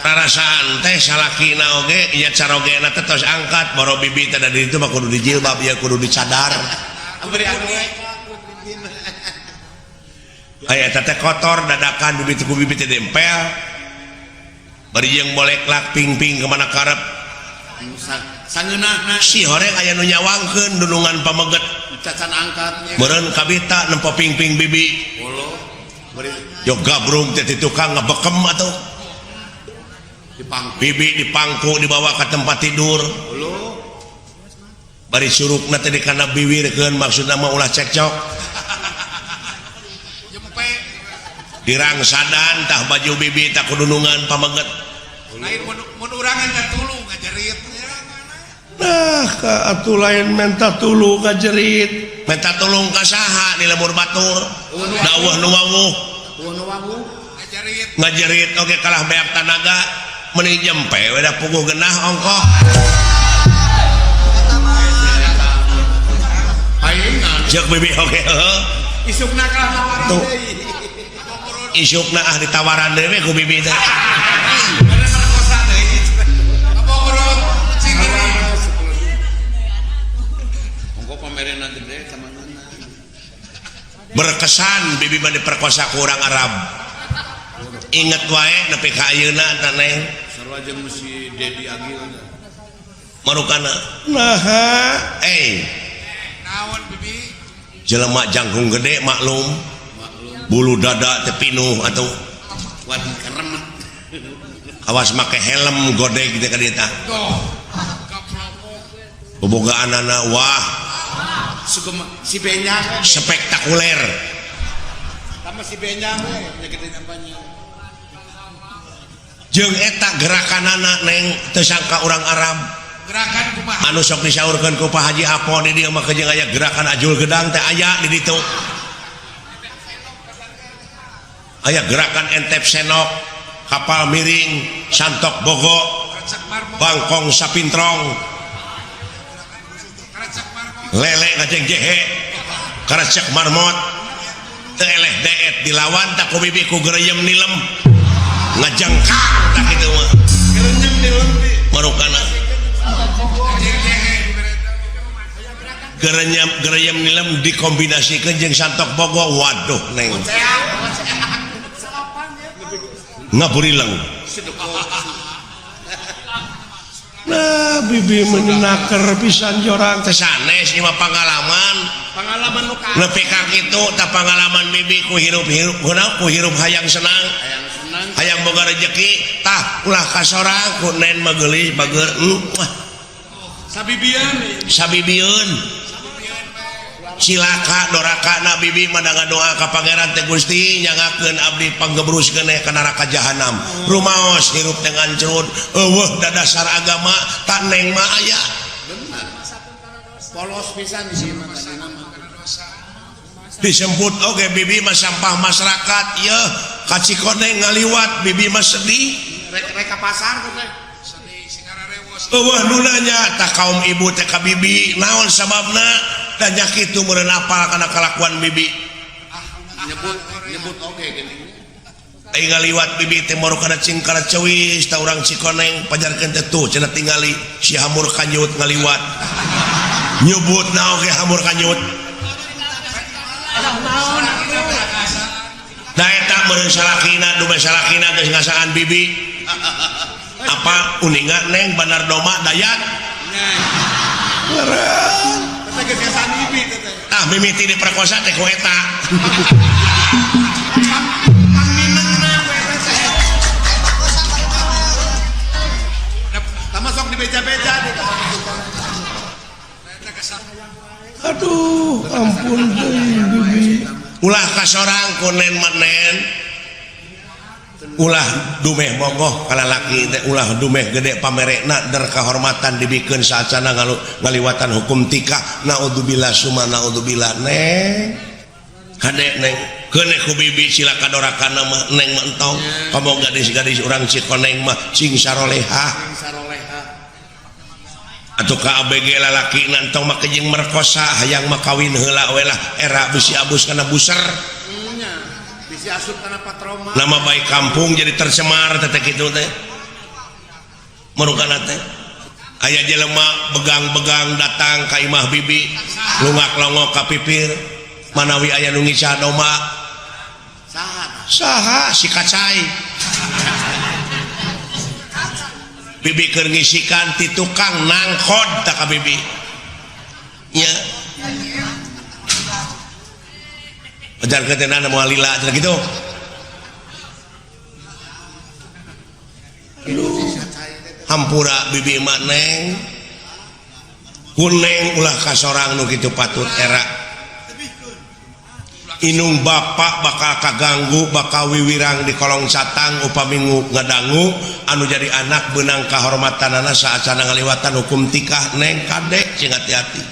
D: Rarasaan teh salakina oge nya carogena teh tos angkat boro bibi teh da di ditu mah kudu dijilbab ya kudu dicadar. Aya eta teh kotor dadakan bibi teh ku bibi teh dempel. Bari jeung boleklak ping-ping ke mana karep.
C: Sangeunahna
D: si horeng aya nu nyawangkeun dunungan pameget.
C: Cacan angkatnya.
D: Meureun kabita nempo ping-ping bibi. Yo gabrung teh tukang ngebekem atuh. Bibi dipangku dibawa ke tempat tidur. Bari surukna teh dikana biwirkeun maksudna mah ulah cekcok. Dirangsadan tah baju bibi tah kudunungan pameget.
B: Lain mun urangan ka tulung ngajerit.
D: Nah, ka atuh lain menta tulung ngajerit. Menta tulung ka saha di lembur batur. Da eueuh nu wawuh.
B: Ngajerit.
D: Ngajerit oge kalah beak tanaga meuni jempe we da puguh genah ongkoh. Jeung bibi oge heuh.
C: Isukna kalah nawaran deui.
D: Isukna ah ditawaran deui we ku bibi teh. Berkesan bibi mah diperkosa ku urang Arab. Inget wae nepi ka ayeuna tah neng.
C: Sarua jeung si Dedi Agil.
D: Marukana. Naha,
B: Naon bibi?
D: Jelema jangkung gede maklum. Bulu dada teh pinuh atuh.
C: Waduh keremet.
D: Awas make helm godeg teh ka dieu tah. Bobogaanana wah.
C: Si Benyang
D: spektakuler.
C: Sama si Benyang we gede apanya.
D: Jeung eta gerakanana neng teu sangka urang Arab.
B: Gerakan kumaha?
D: Anu sok disaurkeun ku Pak Haji Apo di dieu mah jeung aya gerakan ajul gedang teh aya di ditu. Aya gerakan entep senok, kapal miring, santok bogo, bangkong sapintrong, lele ngajeng jehe, karecek marmot, Teu eleh deet dilawan tak ku bibi ku gereyem nilem. Ngajengkang tah kitu mah.
C: Gereyem nilem bi.
D: Marukana. Gereyem nilem dikombinasikeun jeung santok bogo. Waduh neng. Ngaburileng. Nah bibi menaker pisan jorang teh sanes ieu mah pangalaman.
C: Pangalaman nu ka.
D: Nepi ka kitu tah pangalaman bibi ku hirup-hirup kunaon ku hirup hayang senang.
C: Hayang senang.
D: Hayang boga rejeki tah ulah ka sorang ku nen mah geulis bager. Wah.
C: Sabibieun.
D: Sabibieun. Cilaka doraka na bibi mah ngadoa ka Pangeran teh Gusti nyangakeun abdi panggebrus keneh ka neraka jahanam. Rumaos hirup teh ngancrut eueuh dadasar agama tak neng mah aya.
C: Bener. Polos pisan di mah tadina mah.
D: Disebut oge bibi mah sampah masyarakat yeuh ka Cikoneng ngaliwat bibi mah sedih.
C: Rek ka pasar teh.
D: Eueuh nu nanya tah kaum ibu teh ka bibi naon sababna? Dan kitu meureun apal kana kalakuan bibi.
C: Nyebut oge geuning.
D: Ai ngaliwat bibi teh moru kana cingkara ceuis ta urang Cikoneng pajarkeun teh tuh cenah tingali si hamur kanyut ngaliwat. Nyebutna oge hamur kanyut. Da eta meureun salakina dume salakina geus ngasaan bibi. Apa uninga neng Bandar Doma Dayat? Meureun. Ah mimiti diperkosa teh ku eta.
C: Tama sok dibeja-beja deh.
D: Aduh, ampun deui bibi. Ulah ka sorang ku nen menen. Ulah dumeh bogoh ka lalaki teh ulah dumeh gede pamerekna der kahormatan dibikeun saacana ngaliwatan hukum tikah. Naudzubillah summa naudzubillah neng. Hade neng keuneh ku bibi cilaka dorakana mah neng mah entong. Komo gadis-gadis urang Cikoneng mah cing sarolehah. Atuh ka ABG lalaki na entong mah kejeng merkosa hayang mah kawin heula we lah era bisi abus kana buser. Nama baik kampung jadi tercemar teh kitu teh. Marukana teh aya jelema begang-begang datang ka imah bibi lungak-longok ka pipir manawi aya nu ngica domba.
C: Saha?
D: Saha si kacai. Bibi keur ngisikan ti tukang nangkod tah ka bibi. Nya. Ajar ketenan moal lila cenah kitu. Aduh, hampura bibi mah neng. Kuneng ulah ka sorang nu kitu patut era. Inung bapak bakal kaganggu bakal wiwirang di kolong catang upami ngadangu anu jadi anak beunang kahormatanana saacana ngaliwatan hukum tikah neng kade cing hati-hati.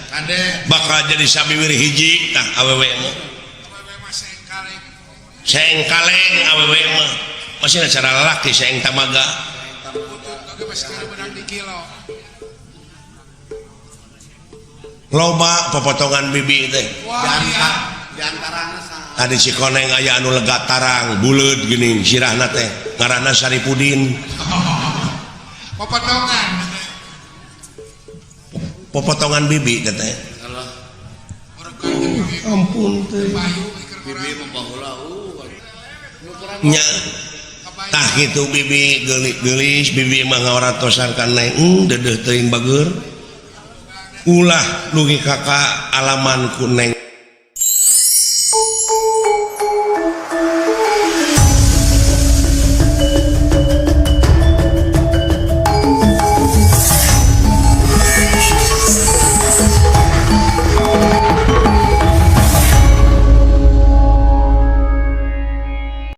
D: Bakal jadi sabiwir hiji tah awewe mah. Sengkaleng awewe mah masih cara lalaki seng tamaga. Loba popotongan bibi teh. Tadi Cikoneng aya anu lega tarang buleud geuning sirahna teh ngaranna Saripudin.
B: Popotongan.
D: Popotongan bibi teh teh. Ampun teh.
C: Bibi mah baheula
D: nya tah kitu bibi geulis-geulis bibi mah ngawaratosan ka neng dedeuh teuing bageur. Ulah dugi ka alaman ku neng.